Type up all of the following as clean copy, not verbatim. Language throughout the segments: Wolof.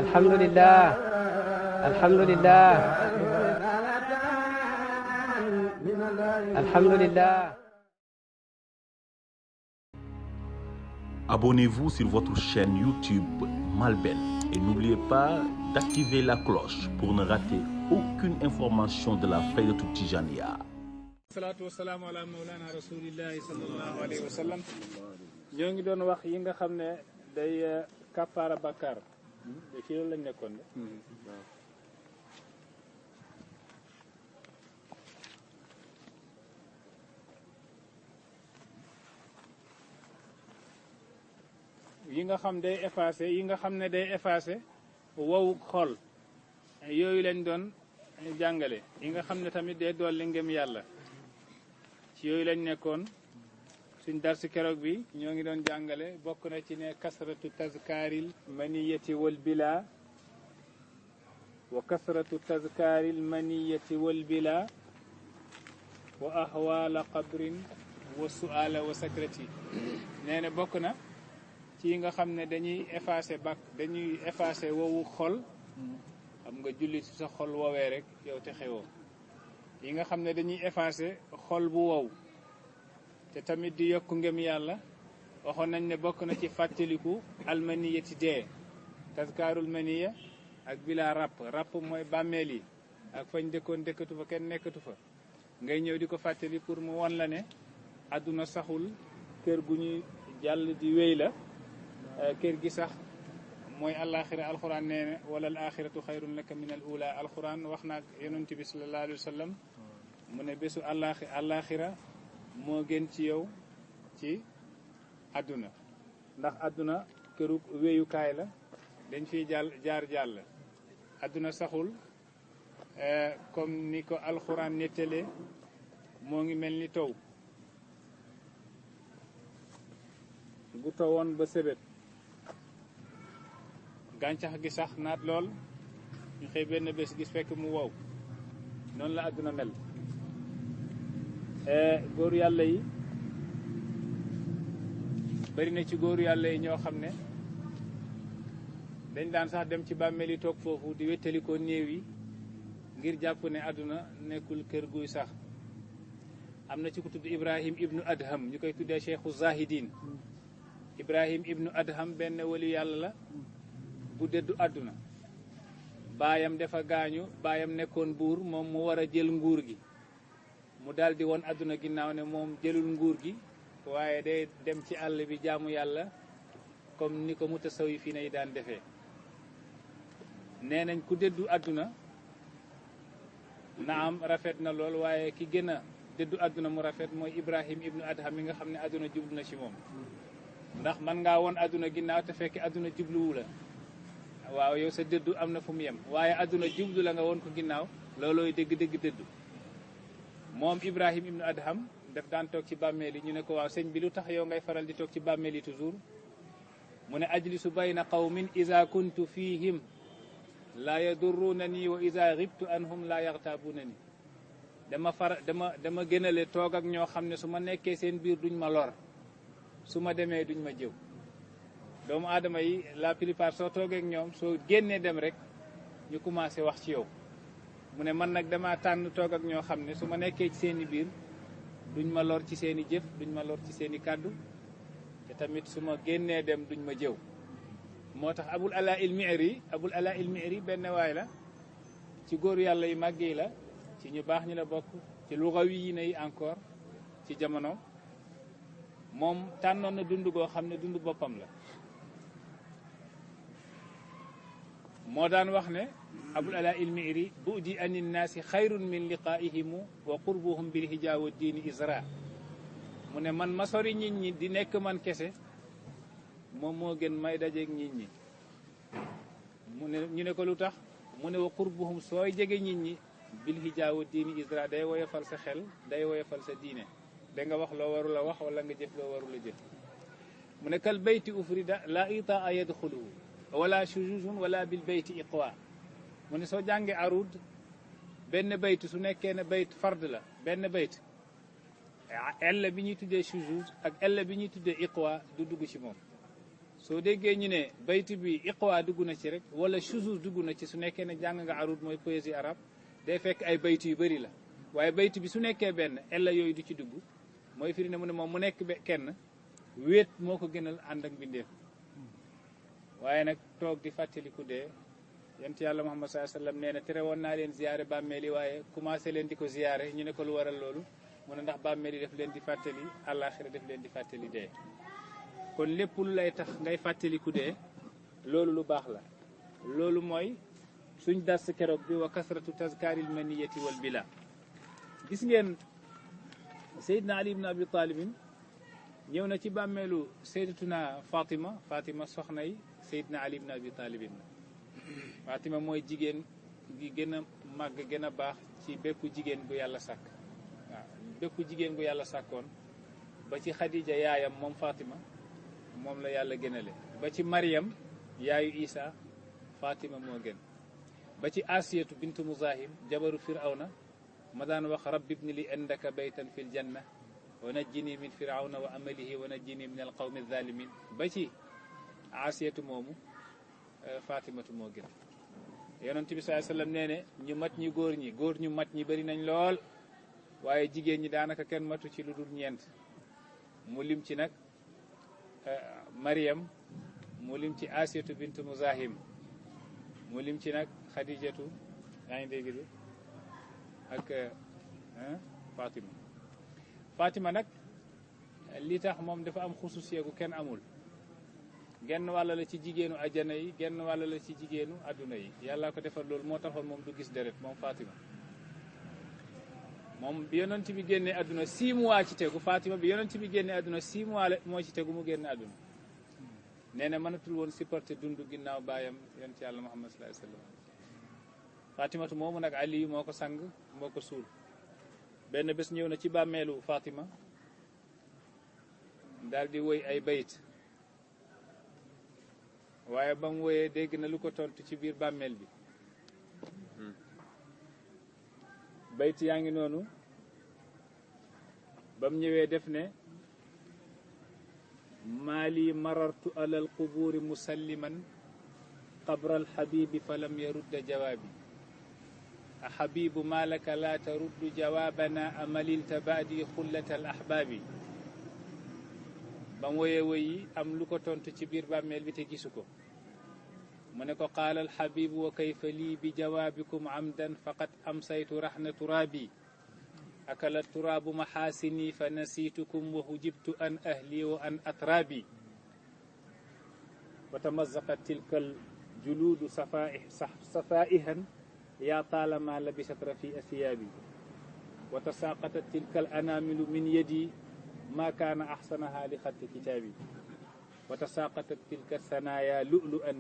alhamdulillah alhamdulillah alhamdulillah. Abonnez-vous sur votre chaîne YouTube Malben et n'oubliez pas d'activer la cloche pour ne rater aucune information de la Faydatou Tijaniya. salaatu wasalaamu ala mawlana rasulillahi sallallahu alayhi wa sallam. ñoo ngi doon wax yi nga xam ne day kàppaara bàkkaar ci loolu lañ nekkoon de. yi nga xam day effacé yi nga xam ne day effacé wowu xol yooyu lañ doon jàngale yi nga xam ne tamit day dolli ngëm yàlla ci yooyu lañ nekkoon. suñ dar si keroog bi ñoo ngi doon jàngale bokk na ci ne kasratu tazkaaril maniyati wal bila wa kasratu tazkaaril maniyati wal bila wa ahwaala qabrin wa su'ala wa sakrati. nee na bokk na ci nga xam ne dañuy effacé wowu xol. xam nga julli ci sa xol woowee rek yow te xewoo. yi nga xam ne dañuy effacé xol bu wow te tamit di yokk ngëm yàlla waxoon nañ ne bokk na ci fàttaliku almaniyati dee tazkaarul maniya ak bila ràpp mooy bàmmeel yi ak fañ dëkkoon dëkkatu fa kenn nekkatu fa ngay ñëw di ko fàttali pour mu won la ne àdduna saxul kër gu ñuy jàll di wéy la. kër gi sax mooy alaxira alquran nee na wala al axiratu xayrun laka min al ula alquran wax naag yonent bi sallallahu alayhi wa sallam mu ne bésu alaxira moo gën ci yow ci àdduna ndax àdduna këru wéyukaay la dañ fiy jaar jàll. àdduna saxul comme ni ko alquran nettalee moo ngi mel ni taw bu tawoon ba sebet gàncax gi sax naat lool ñu xëy benn bés gis fekk mu wow noonu la àdduna mel. góoru yàlla yi bari na ci góoru yàlla yi ñoo xam ne dañ daan sax dem ci bàmmeel yi toog foofu di wettalikoo néew yi ngir jàpp ne àdduna nekkul kër guy sax. am na ci ku tudd Ibrahim ibnu Adham ñu koy tuddee Cheikhu Zahidin. Ibrahim ibnu Adham benn wali yàlla la bu dëddu àdduna. baayam dafa gaañu baayam nekkoon buur moom mu war a jël nguur gi mu daal di woon àdduna ginnaaw ne moom jëlul nguur gi waaye day dem ci àll bi jaamu yàlla comme ni ko mutasawwifiina yi daan defee. nee nañ ku dëddu àdduna naam rafet na lool waaye ki gën a dëddu àdduna mu rafet mooy Ibrahim ibnu Adham mi nga xam ne àdduna jublu na ci moom. ndax man ngaa woon àdduna ginnaaw te fekk àdduna jubluwu la waaw yow sa dëddu am na fu mu yem waaye àdduna jublu la nga woon ko ginnaaw loolooy dëgg-dëgg dëddu. moom Ibrahim ibnu Adham daf daan toog ci bàmmeel yi ñu ne ko waaw sëñ bi lu tax yow ngay faral di toog ci bàmmeel yi toujours mu ne ajlisu bayna qawmin iza kuntu fihim la yadurrunani wa iza ghibtu anhum la yaghtabunani. dama gënale toog ak ñoo xam ne su ma nekkee seen biir duñ ma lor su ma demee duñ ma jëw. doomu aadama yi la plupart soo toogee ak ñoom soo génnee dem rek ñu commencé wax ci yow. mu ne man nag dama tànn toog ak ñoo xam ne su ma nekkee ci seen i biir duñ ma lor ci seen i jëf duñ ma lor ci seen i kàddu te tamit su ma génnee dem duñ ma jëw. moo tax abul ala il mi'ri benn waay la ci góor yàlla yu màgg yi la ci ñu baax ñi la bokk ci lugawi yi ne yi encore ci jamono moom tànnoon na dund goo xam ne dund boppam la. moo daan wax ne abul ala il mi'ri bu'di ani nnaasi xayrun min liqaa'ihimu wa qurbuhum bil hijaa wa diini isra. mu ne man ma sori nit ñi di nekk man kese moom moo gën may dajeeg nit ñi. mu ne ñu ne ko lu tax mu ne wa qurbuhum sooy jege nit ñi bil hijaa wa diini isra day woyofal sa xel day woyofal sa diine da nga wax loo warul a wax wala nga jëf loo warul a jëf. mu ne kal bayti ufrida la itaa yadxuluhu wala shujuzun wala bil bayti iqwa. mu ne soo jàngee arud benn bayt su nekkee ne bayt fard la benn bayt ella bi ñuy tuddee shujuz ak ella bi ñuy tuddee iqwa du dugg ci moom soo déggee ñu ne bayt bi iqwa dugg na ci rek wala shuzuz dugg na ci su nekkee ne jàng nga arud mooy poésie arabe day fekk ay bayt yu bëri la waaye bayt bi su nekkee benn ella yooyu du ci dugg mooy firi ne mu ne moom mu nekk kenn wéet moo ko gënal ànd ak mbindeef waaye nag toog di fàttaliku dee yent yàlla Muhammad sallallahu alayhi wasallam nee na tere woon naa leen ziyaare bàmmeel yi waaye commencé leen di ko ziyaare ñu ne ko lu waral loolu mu ne ndax bàmmeel yi def leen di fàttali àllaaxira def leen di fàttali dee kon lépp lu lay tax ngay fàttaliku dee loolu lu baax la loolu mooy suñ dars keroog bi wa kasratu tazkaaril maniyati wal bila gis ngeen Seydina Ali ibn Abi Talibin ñëw na ci bàmmeelu Seydatuna Fatima soxna yi Seydina Ali ibn Abi Talibin Fatima mooy jigéen gi gën a màgg gën a baax ci bépp jigéen gu yàlla sàkk waaw bépp jigéen gu yàlla sàkkoon ba ci Khadija yaayam moom Fatima moom la yàlla gënale ba ci Maryam yaayu Isa Fatima moo gën ba ci Asiyatu bintu Muzahim jabaru Firawna ma daan wax rabbi ibni li indaka baytan fil janna wa najjini min firawna wa amalihi wa najjini min alqawmi alzalimin ba ci Asiyatu moomu Fatimatu moo gën yonent bi sallallahu alayhi wasallam nee ne ñu mat ñi góor ñu mat ñi bëri nañ lool waaye jigéen ñi daanaka kenn matu ci lu dul ñeent mu lim ci nag Maryam mu lim ci Asiyatu bintu Muzahim mu lim ci nag Khadijatu yaa ngi dégg de ak Fatima nag li tax moom dafa am xususiya gu kenn amul genn wàll la ci jigéenu ajjana yi genn wàll la ci jigéenu adduna yi yàlla ko defal loolu moo taxoon moom du gis deret moom Fatima moom bi yonent bi génnee adduna 6 mois ci tegu Fatima bi yonent bi génnee adduna 6 mois moo ci tegu mu génne adduna nee na mënatul woon supporter dund ginnaaw baayam yonent yàlla Muhammad sallallahu alayhi wasallam Fatimatu moomu nag Ali moo ko sang moo ko suul benn bés ñëw na ci bàmmeelu Fatima daal di woy ay bayt waaye ba mu woyee dégg na lu ko tontu ci biir bàmmeel bi bayt yaa ngi noonu ba mu ñëwee def ne maali marartu alal qubuuri musalliman qabra alxabibi fa lam yarudda jawaabi a xabibu ma laka laa taruddu jawaabana amalilta baadi xullata al ahbaabi ba mu woyee woyi am lu ko tontu ci biir bàmmeel bi te gisu ko mu ne ko qaala alxabibu wa kayfa lii bi jawaabikum amdan faqad amsaytu raxna turaabi akala turaabu maxaasini fa nasiitukum wa hujibtu an ahli wa an atraabi wa tamazaqat tilka aljuluudu safaa'ihan yaa taalama labisat rafii thiyaabi wa tasaaqatat tilka alanaamilu min yadi ma kaana axsanaha li xatti kitaabi wa tasaaqatat tilka sanaaya lu'lu'an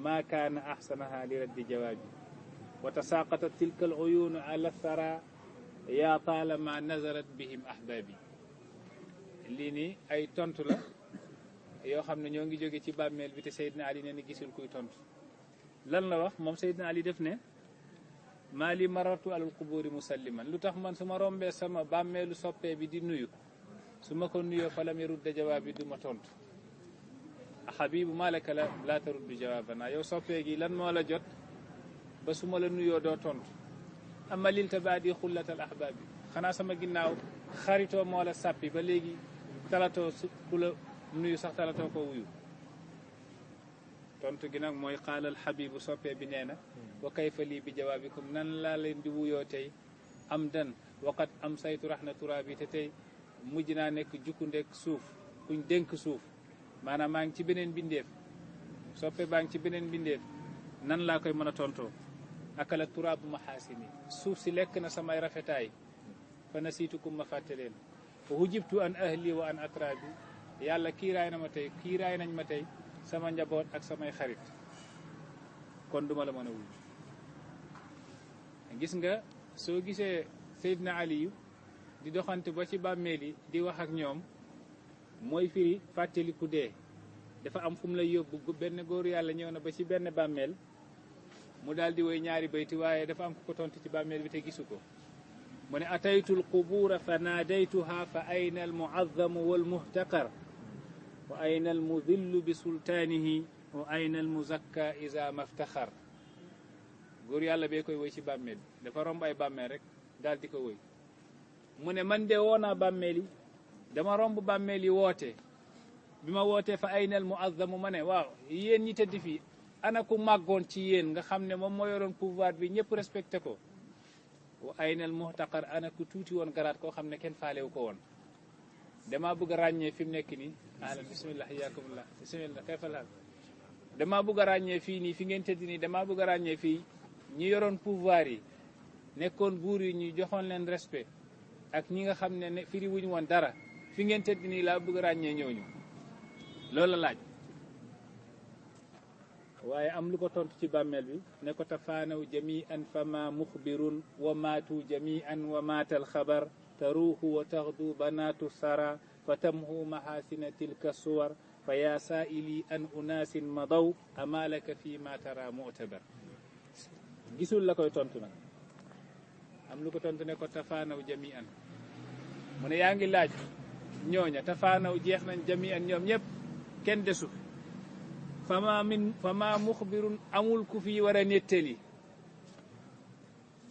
ma kaana axsanaha li raddi jawaabi wa tasaaqatat tilka aluyuunu ala thara yaa taalama nazarat bihim ahbaabi lii nii ay tontu la yoo xam ne ñoo ngi jóge ci bàmmeel bi te Seydina Ali ne ni gisul kuy tontu lan la wax moom Seydina Ali def ne maa li marartu alal quburi musalliman lu tax man su ma rombee sama bàmmeelu soppee bi di nuyu su ma ko nuyoo fa lam yarudda jawaabi du ma tontu a xabibu malaka laa taruddu jawaabana yow soppee gi lan moo la jot ba su ma la nuyoo doo tontu ama lilta baadi xullatal ahbaabi xanaa sama ginnaaw xaritoo moo la sàppi ba léegi talatoo ku la nuyu sax talatoo ko wuyu tontu gi nag mooy xaalal xabibu soppee bi nee na wa kayfa lii bi jawaabikum nan laa leen di wuyoo tey am dan waqat am saytu rax na turaabi te tey mujj naa nekk jukku ndek suuf kuñ dénk suuf maanaam maa ngi ci beneen bindeef soppe baa ngi ci beneen bindeef nan laa koy mën a tontoo akala turaabu maxaasini suuf si lekk na samay rafetaay fa nasiitukum ma fàtte leen wa hujibtu an ahli wa an atraabi yàlla kiiraay nañ ma tey sama njaboot ak samay xarit kon duma la mën a wuyu gis nga soo gisee Seydina Aliyu di doxante ba ci bàmmeel yi di wax ak ñoom mooy firi fàttaliku dee dafa am fu mu lay yóbbu benn góoru yàlla ñëw na ba ci benn bàmmeel mu daal di woy ñaari bayti waaye dafa am ku ko tontu ci bàmmeel bi te gisu ko mu ne ataytu alqubuura fa naadaytuha fa ayna almuazzamu walmuhtaqar wa ayna al mudillu bi sultaanihi wa ayna al muzakka iza maftaxar. góor yàlla bee koy woy ci bàmmeel dafa romb ay bàmmeel rek daal di ko woy mu ne man de woo naa bàmmeel yi dama romb bàmmeel yi woote bi ma wootee fa aynal muazzamu ma ne waaw yéen ñi tëdd fii ana ku màggoon ci yéen nga xam ne moom moo yoroon pouvoir bi ñëpp respecté ko wa aynal muhtaqar ana ku tuuti woon garaat koo xam ne kenn faalewu ko woon. damaa bëgg a ràññee fi mu nekk nii ahlan bismillah hayyakumullah bismillah kayfa haal damaa bëgg a ràññee fii nii fi ngeen tëdd nii damaa bëgg a ràññee fii ñi yoroon pouvoir yi nekkoon buur yi ñu joxoon leen respect ak ñi nga xam ne firi wuñu woon dara fi ngeen tëdd nii laa bëgg a ràññee ñooñu loolu la laaj. waaye am lu ko tontu ci bàmmeel bi ne ko tafaanaw jami'an fama muxbirun wa maatu jami'an wa maatal xabar taruuhu wa taxdu banaatu sara fa tamhu mahasina tilka suwar fa yaa saa'ili an unaasin madaw amalaka fi ma tara mu'tabar. gisul la koy tontu nag am lu ko tontu ne ko tafaanaw jami'an mu ne yaa ngi laaj ñooña tafaanaw jeex nañ jami'an ñoom ñëpp kenn desu fama muxbirun amul ku fi war a nettali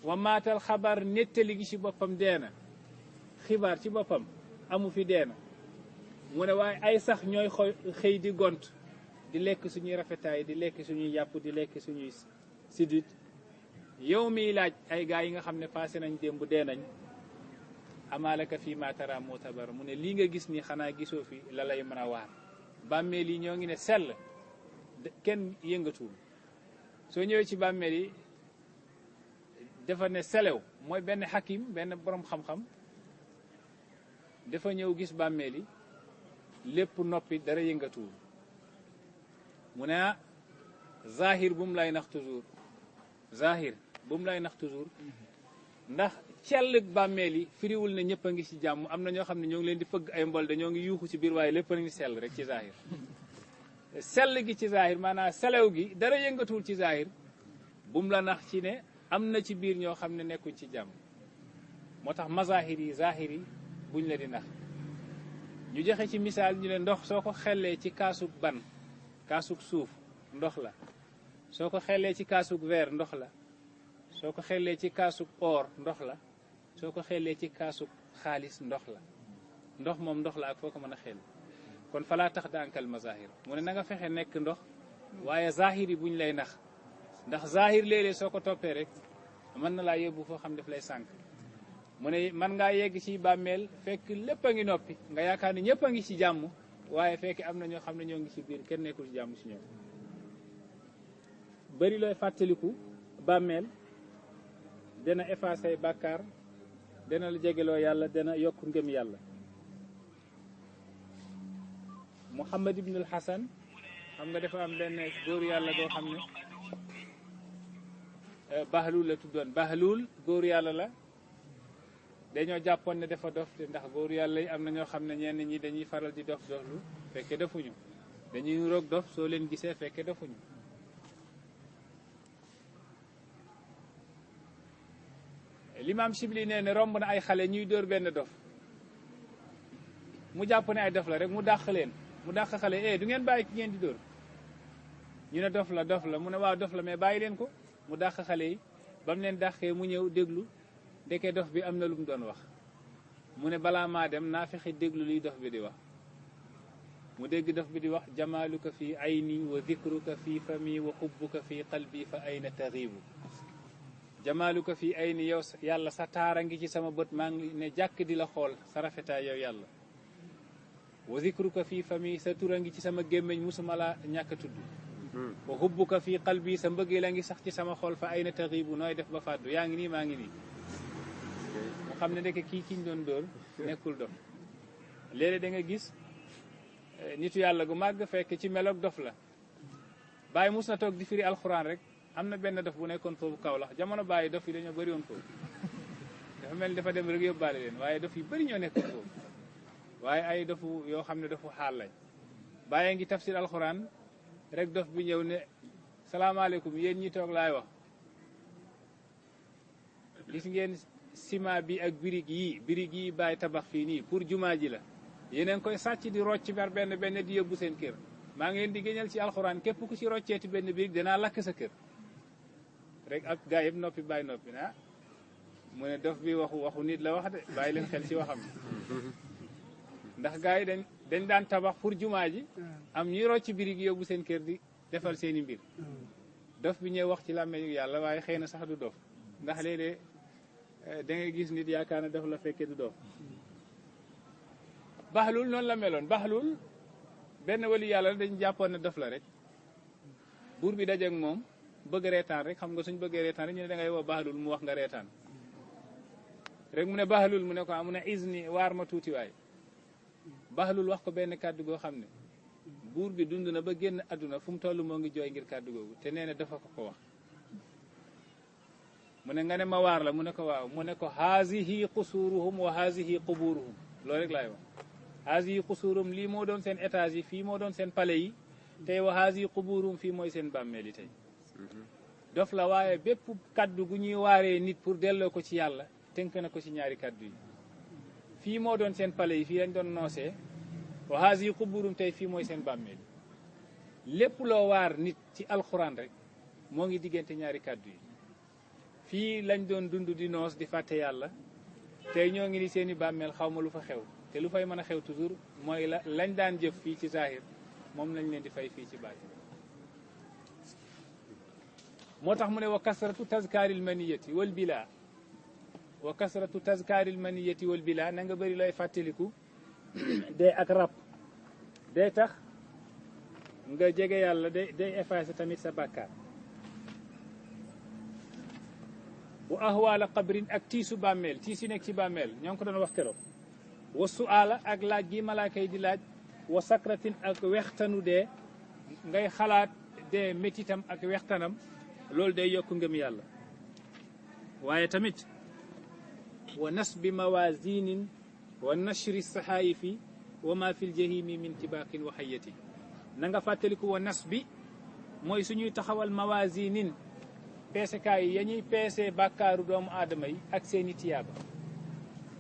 wa maatal xabar nettali gi ci boppam deena xibaar ci boppam amu fi deena mu ne waaye ay sax ñooy xëy di gont di lekk suñuy rafetaay di lekk suñuy yàpp di lekk suñuy sidit yow miy laaj ay gaa yi nga xam ne passé nañ démb dee nañ amalaka fii ma tara mutabar mu ne lii nga gis ni xanaa gisoo fi la lay mën a waar bàmmeel yi ñoo ngi ne sell kenn yëngatuwul soo ñëwee ci bàmmeel yi dafa ne selew mooy benn xakim benn borom xam-xam dafa ñëw gis bàmmeel yi lépp noppi dara yëngatuwul mu ne zahir bu mu lay nax toujours zahir bu mu lay nax toujours ndax cell bàmmeel yi firiwul ne ñëpp a ngi ci jàmm am na ñoo xam ne ñoo ngi leen di fëgg ay mbol dañoo ngi yuuxu ci biir waaye lépp a ngi sell rek ci zahir sell gi ci zahir maanaam selew gi dara yëngatuwul ci zahir bu mu la nax ci ne am na ci biir ñoo xam ne nekkuñ ci jàmm moo tax mazahir yi zahir yi buñ la di nax ñu joxe ci misaal ñu ne ndox soo ko xellee ci kaasug ban kaasug suuf ndox la soo ko xellee ci kaasug verre ndox la soo ko xellee ci kaasug or ndox la soo ko xellee ci kaasug xaalis ndox la ndox moom ndox la ak foo ko mën a xel kon falaa tax daankal mazahir mu ne na nga fexe nekk ndox waaye zahir yi buñ lay nax ndax zahir léeg-léeg soo ko toppee rek mën na laa yóbbu foo xam daf lay sànk mu ne man ngaa yegg ci bàmmeel fekk lépp a ngi noppi nga yaakaar ne ñëpp a ngi ci jàmm waaye fekk am na ñoo xam ne ñoo ngi ci biir kenn nekkul ci jàmm ci ñoom bëri looy fàttaliku bàmmeel dana effacer bàkkaar dana la jegeloo yàlla dana yokk ngëm yàlla. Muhammad ibnul Hasan xam nga dafa am benn góor yàlla goo xam ne Bahlul la tuddoon Bahlul góor yàlla la dañoo jàppoon ne dafa dof te ndax góor yàlla yi am na ñoo xam ne ñenn ñi dañuy faral di dof doflu fekke defuñu dañuy roog dof soo leen gisee fekke defuñu Limaam Shibli nee ne romb na ay xale ñuy dóor benn dof mu jàpp ne ay dof la rek mu dàq leen mu dàq xale du ngeen bàyyi ki ngeen di dóor ñu ne dof la mu ne waaw dof la mais bàyyi leen ko mu dàq xale yi ba mu leen dàqee mu ñëw déglu ndeke dof bi am na lu mu doon wax mu ne balaa maa dem naa fexe déglu liy dof bi di wax mu dégg dof bi di wax jamaaluka fi ayni wa dhikruka fi fami wa hubbuka fi qalbi fa ayna taghibu jamaaluka fi ayni yow yàlla sa taara ngi ci sama bët maa ngi ne jàkk di la xool sa rafetaay yow yàlla wa dhikruka fi fami sa tura ngi ci sama gémmiñ musuma la ñàkk a tudd wa hubbuka fi qalbi sa mbëggee la ngi sax ci sama xol fa ayna taghibu nooy def ba fàddu yaa ngi nii maa ngi nii mu xam ne ndeke kii kiñ doon dóor nekkul dof léeg-léeg da nga gis nitu yàlla gu màgg fekk ci meloog dof la bàyyi mus na toog di firi alxuraan rek am na benn dof bu nekkoon foofu Kaolack jamono bàyyi dof yi dañoo bëri woon foofu dafa mel ni dafa dem rek yóbbaale leen waaye dof yi bëri ñoo nekkoon foofu waaye ay dofu yoo xam ne dofu xaal lañ bàyyi ngi tafsir alxuraan rek dof bi ñëw ne salaamaaleykum yéen ñi toog laay wax gis ngeen ciment bi ak birig yi bàyyi tabax fii nii pour jumaa ji la yeneen koy sàcc di rocc bar benn benn di yóbbu seen kër maa ngi leen di génneel ci alxuraan képp ku ci rocceeti benn biig danaa lakk sa kër rek ak gaa yëpp noppi bàyyi noppi na mu ne dof bi waxu nit la wax de bàyyi leen xel ci waxam ndax gaa yi dañ daan tabax pour jumaa ji am ñuy rocc birig yóbbu seen kër di defal seeni mbir dof bi ñëw wax ci làmmeñu yàlla waaye xëy na sax du dof ndax léeg-léeg da ngay gis nit yaakaar na daf la fekkee du dof Bahlul noonu la meloon Bahlul benn wali yàlla dañ jàppoon ne dof la rek buur bi dajeek moom bëgg reetaan rek xam nga suñ bëggee reetaan rek ñu ne da ngay woo Bahlul mu wax nga reetaan rek mu ne Bahlul mu ne ko mu ne isni waar ma tuuti waay Bahlul wax ko benn kàddu goo xam ne buur bi dund na ba génn àdduna fu mu toll moo ngi jooy ngir kàddu googu te nee na dafa ko wax mu ne nga ne ma waar la mu ne ko waaw mu ne ko haasihi qusuruhum wa haasihi quburuhum loolu rek laay wax haasihi qusuruhum lii moo doon seen étage yi fii moo doon seen palais yi tey wa haasihi quburuhum fii mooy seen bàmmeel yi tey dof la waaye bépp kaddu gu ñuy waaree nit pour delloo ko ci yàlla tënk na ko ci ñaari kaddu yi fii moo doon seen palais yi fii lañ doon noosee wa haasihi quburuhum tey fii mooy seen bàmmeel lépp loo waar nit ci alxuraan rek moo ngi diggante ñaari kaddu yi fii lañ doon dund di noos di fàtte yàlla tey ñoo ngi ni seeni bàmmeel xaw ma lu fa xew te lu fay mën a xew toujours mooy lañ daan jëf fii ci zahir moom lañ leen di fay fii ci baatin moo tax mu ne wa kasratu tazkaaril maniyati wal bila wa kasratu tazkaaril maniyati wal bila na nga bëri lay fàttaliku dee ak rab day tax nga jege yàlla day effacer tamit sa bàkkaar bu ahwaala qabrin ak tiisu bàmmeel tiis yi nekk ci bàmmeel ñoo ngi ko doon wax keroog wa su'aala ak laaj gi malaaka yi di laaj wa sakratin ak wextanu dee ngay xalaat dee métitam ak wextanam loolu day yokk ngëm yàlla waaye tamit wa nasbi mawazinin wa nashri sahaifi wa ma fi ljahimi min tibaqin wa hayati na nga fàttaliku wa nasbi mooy suñuy taxawal mawazinin peesekaay yi ya ñuy peesee bàkkaaru doomu aadama yi ak seeni tiyaaba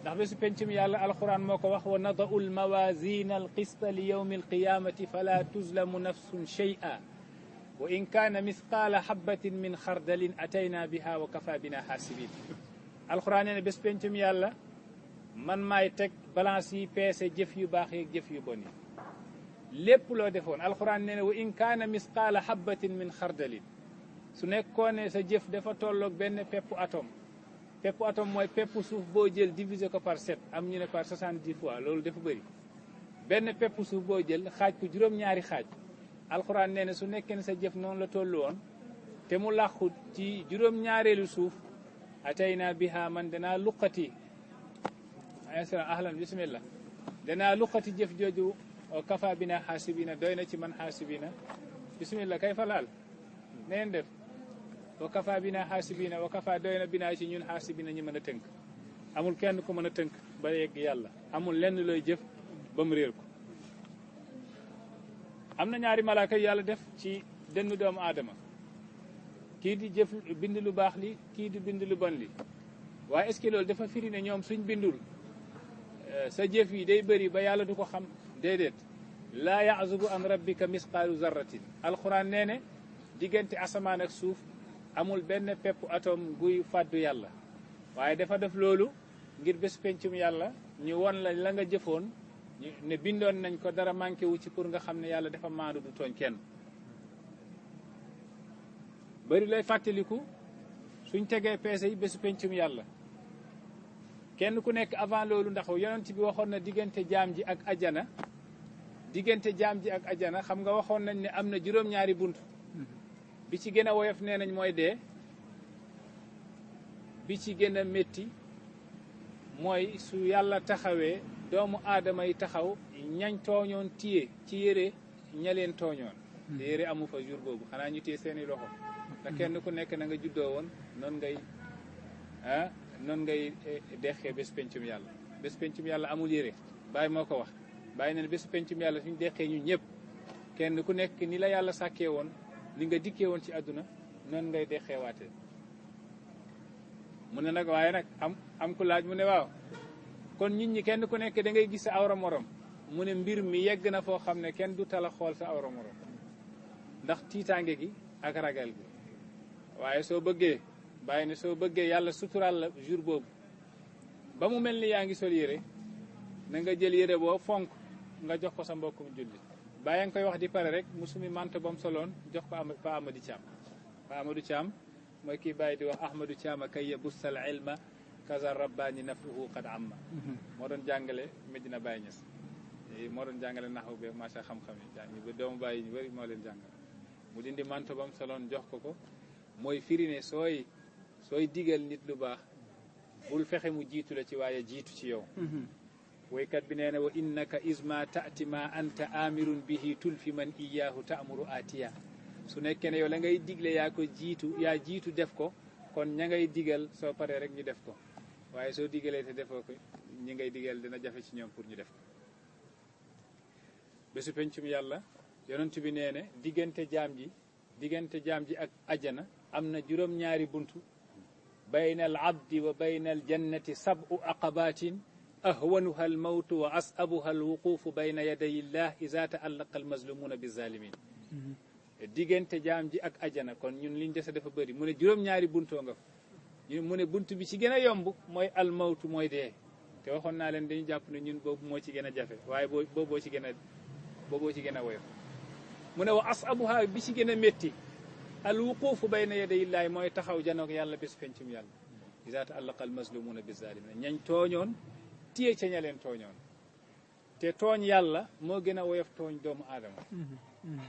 ndax bésu pencum yàlla alquran moo ko wax wa nadau lmawasina alqista li yawmi alqiyamati fala tuzlamu nafsun shay'a wa in kaana misqaala habatin min xardalin atayna biha wa kafa bina xaasibin alquran nee ne bés pencum yàlla man maay teg balance yi peese jëf yu baax yeeg jëf yu bon yi lépp loo defoon alquran nee ne wa in kaana misqaala habatin min xardalin su nekkoon ne sa jëf dafa tolloog benn peppu atome mooy peppu suuf boo jël diviser ko par 7 am ñu ne par 70 fois loolu dafa bëri benn peppu suuf boo jël xaaj ko juróom-ñaari xaaj alxuraan nee na su nekkee ne sa jëf noonu la tollu woon te mu làqu ci juróom-ñaareelu suuf atayna biha man danaa luqati ahlan bismillah danaa luqati jëf jooju kafa bina xaasibina doy na ci man xaasibina bismillah kay fa laal neen def wa kafa bina xaasibina wa kafa doy na binaa ci ñun xaasibina ñu mën a tënk amul kenn ku mën a tënk ba yegg yàlla amul lenn looy jëf ba mu réer ko am na ñaari malaaka yàlla def ci dënnu doomu aadama kii di jëf bind lu baax li kii di bind lu bon li waaye est-ce que loolu dafa firi ne ñoom suñ bindul sa jëf yi day bëri ba yàlla du ko xam déedéet laa ya'zubu an rabbika misqaalu zarratin alquran nee ne diggante asamaan ak suuf amul benn pepp atome guy fàddu yàlla waaye dafa def loolu ngir bés pencum yàlla ñu won la nga jëfoon ne bindoon nañ ko dara manqué wu ci pour nga xam ne yàlla dafa maandu du tooñ kenn bari lay fàttaliku suñ tegee peese yi bésu pencum yàlla kenn ku nekk avant loolu ndax yonent bi waxoon na diggante jaam ji ak ajana xam nga waxoon nañ ne am na juróom-ñaari bunt bi ci gën a woyof nee nañ mooy dee bi ci gën a métti mooy su yàlla taxawee doomu aadama yi taxaw ñañ tooñoon téye ci yére ña leen tooñoon te yére amu fa jour boobu xanaa ñu téye seeni loxo te kenn ku nekk na nga juddoo woon noonu ngay deqee bés pencum yàlla amul yére Baay moo ko wax Baay ne bés pencum yàlla suñu deqee ñu ñëpp kenn ku nekk ni la yàlla sàkkee woon li nga dikkee woon ci àdduna noonu ngay deqeewaatee mu ne nag waaye nag am ku laaj mu ne waaw kon nit ñi kenn ku nekk da ngay gis sa awra morom mu ne mbir mi yegg na foo xam ne kenn du tala xool sa awra morom ndax tiitaange gi ak ragal gi. waaye soo bëggee bàyyi ne soo bëggee yàlla suturaal la jour boobu ba mu mel ni yaa ngi sol yére na nga jël yére boo fonk nga jox ko sa mbokkum jullit bàyyi nga koy wax di pare rek mu sumi manto ba mu soloon jox ko Pa Amadou Thiam. Pa Amadou Thiam mooy kii bàyyi di wax Ahmadou Thiam kay yabussal ilma kaza rabbaani nafuhu qad amma moo doon jàngale Medina Baye Niass moo doon jàngale naxaw be macha xam-xam yi jàngi ba doomu bàyyi ñu bëri moo leen jàngal mu dindi manto ba mu soloon jox ko mooy firi ne sooy digal nit lu baax bul fexe mu jiitu la ci waaye jiitu ci yow woykat bi nee na wa innaka isma taati ma anta amirun bihi tulfi man iyaahu taamuru atiya su nekkee ne yow la ngay digle yaa jiitu def ko kon ña ngay digal soo paree rek ñu def ko waaye soo digalee te defoo ko ñi ngay digal dina jafe ci ñoom pour ñu def ko bésu pencum yàlla yonent bi nee ne diggante jaam ji ak ajjana am na juróom-ñaari buntu bayna al abdi wa bayna al jannati sab'u aqabatin ahwanuha al mawtu wa asabuha al wuqufu bayna yaday illah iza ta'allaqa al mazlumuna bi zalimin diggante jaam ji ak ajjana kon ñun liñ dese dafa bëri mu ne juróom-ñaari buntoo nga fa mu ne bunt bi ci gën a yomb mooy al mawtu mooy dee te waxoon naa leen dañu jàpp ne ñun boobu moo ci gën a jafe waaye booboo ci gën a woyof mu ne wa asabuha bi ci gën a métti al wuqufu bayna yadayillaahi mooy taxaw janoog yàlla bés pencum yàlla iza ta'allaqa al mazlumuna bi zalimin ñañ tooñoon téye ca ña leen tooñoon te tooñ yàlla moo gën a woyof tooñ doomu aadama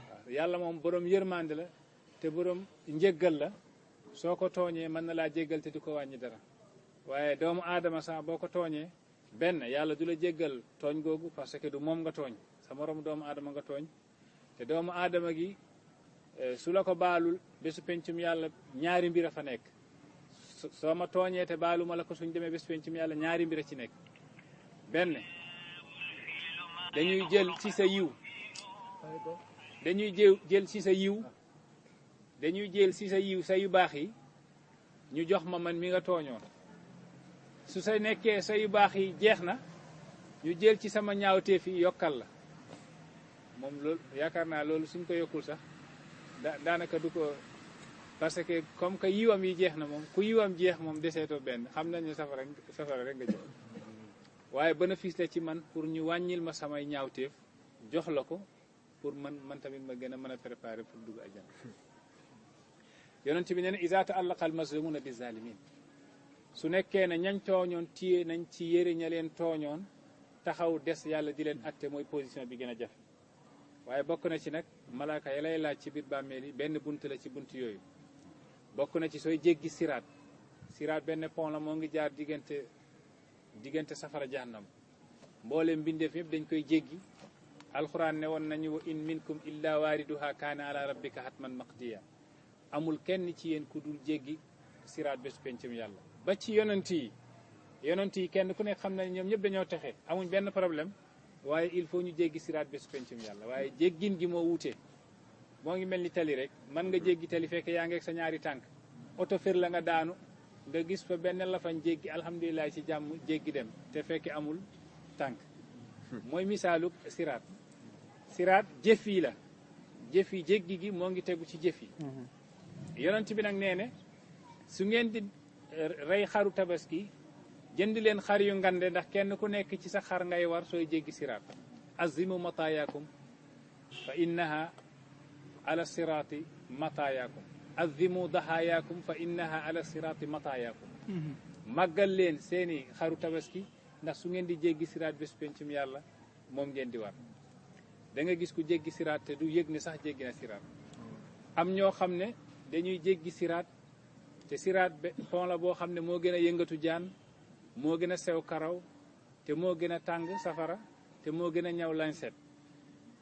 waaw yàlla moom borom yërmande la te borom njéggal la soo ko tooñee mën na laa jéggal te du ko wàññi dara waaye doomu aadama sax boo ko tooñee benn yàlla du la jéggal tooñ googu parce que du moom nga tooñ sa morom doomu aadama nga tooñ te doomu aadama gi su la ko baalul bésu pencum yàlla ñaari mbir a fa nekk soo ma tooñee te baalu ma la ko suñ demee bésu pencum yàlla ñaari mbir a ci nekk benn dañuy jël ci sa yiw sa yu baax yi ñu jox ma man mi nga tooñoon su sa nekkee sa yu baax yi jeex na ñu jël ci sama ñaawteef yi yokkal la moom loolu yaakaar naa loolu suñ ko yokkul sax daanaka du ko parce que comme que yiwam yi jeex na moom ku yiwam jeex moom deseetoo benn xam nañ ne safara rek nga jël waaye bénéfice la ci man pour ñu wàññil ma samay ñaawteef jox la ko pour man tamit ma gën a mën a préparer pour dugg àjjana yonent bi nee na iza ta'allaqa al mazlumuna bi zalimin su nekkee ne ñañ tooñoon téye nañ ci yëre ña leen tooñoon taxaw des yàlla di leen atte mooy position bi gën a jafe waaye bokk na ci nag malaaka ya lay laaj ci biir bàmmeel yi benn bunt la ci bunt yooyu bokk na ci sooy jéggi siraat benn pont la moo ngi jaar diggante safara jahannam mboolem mbindeef yëpp dañ koy jéggi alxuraan ne woon nañu wa in minkum illa waariduha kaana ala rabbika hatman maqdiya amul kenn ci yéen ku dul jéggi siraat bés pencum yàlla ba ci yonent yi kenn ku nekk xam na ñoom ñëpp dañoo texe amuñ benn problème waaye il faut ñu jéggi siraat bés pencum yàlla waaye jéggin gi moo wuute moo ngi mel ni tali rek mën nga jéggi tali fekk yaa ngeeg sa ñaari tànk oto fër la nga daanu nga gis fa benn lafañ jéggi alhamdulilah ci jàmm jéggi dem te fekk amul tànk mooy misaaluk siraat jëf yi la jéggi gi moo ngi tegu ci jëf yi yonent bi nag nee ne su ngeen di rey xaru tabaski jënd leen xar yu ngande ndax kenn ku nekk ci sa xar ngay war sooy jéggi siraat azimu mataayakum fa innaha ala siraati mataayakum azimu dahaayakum fa innaha ala siraati mataayakum màggal leen seeni xaru tabaski ndax su ngeen di jéggi siraat bés pencum yàlla moom ngeen di war da nga gis ku jéggi siraat te du yëg ne sax jéggi na siraat am ñoo xam ne dañuy jéggi siraat te siraat pont la boo xam ne moo gën a yëngatu jaan moo gën a sew karaw te moo gën a tàng safara te moo gën a ñaw lañset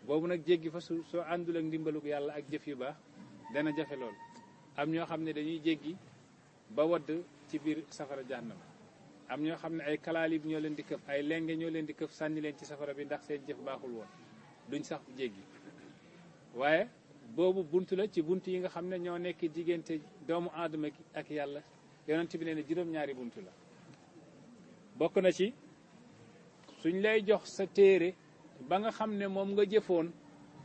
boobu nag jéggi fa soo àndul ak ndimbalug yàlla ak jëf yu baax dana jafe lool am ñoo xam ne dañuy jéggi ba wadd ci biir safara jahannam am ñoo xam ne ay kalaalib ñoo leen di këf ay lenge ñoo leen di këf sànni leen ci safara bi ndax seen jëf baaxul woon duñ sax jéggi waaye boobu bunt la ci bunt yi nga xam ne ñoo nekk diggante doomu aadama ak yàlla yonent bi nee na juróom-ñaari bunt la bokk na ci suñ lay jox sa téere ba nga xam ne moom nga jëfoon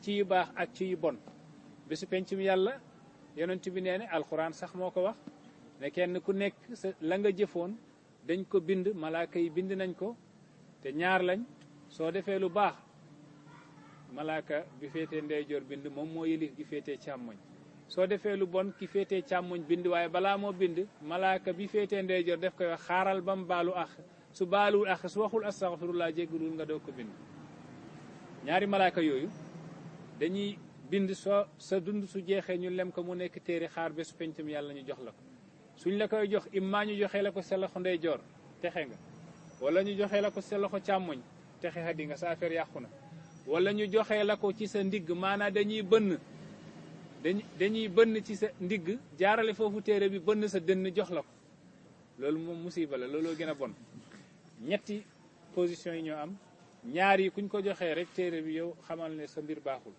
ci yu baax ak ci yu bon bésu pencum yàlla yonent bi nee ne alxuraan sax moo ko wax ne kenn ku nekk sa la nga jëfoon dañ ko bind malaaka yi bind nañ ko te ñaar lañ soo defee lu baax malaaka bi féetee ndeyjoor bind moom moo yëlif gi féetee càmmoñ soo defee lu bon ki féetee càmmoñ bind waaye balaa moo bind malaaka bi féetee ndeyjoor def koy wax xaaral ba mu baalu ax su baaluwul ax su waxul astaghfirullah jéggulul nga doo ko bind ñaari malaaka yooyu dañuy bind soo sa dund su jeexee ñu lem ko mu nekk téere xaar bésu pencam yàlla ñu jox la ko suñ la koy jox imma ñu joxee la ko sa loxo ndeyjoor texe nga wala ñu joxee la ko sa loxo càmmoñ texe xadi nga sa affaire yàqu na wala ñu joxee la ko ci sa ndigg maanaam dañuy bënn ci sa ndigg jaarale foofu téere bi bënn sa dënn jox la ko loolu moom musiba la looloo gën a bon ñetti position yi ñoo am ñaar yi kuñ ko joxee rek téere bi yow xamal ne sa mbir baaxul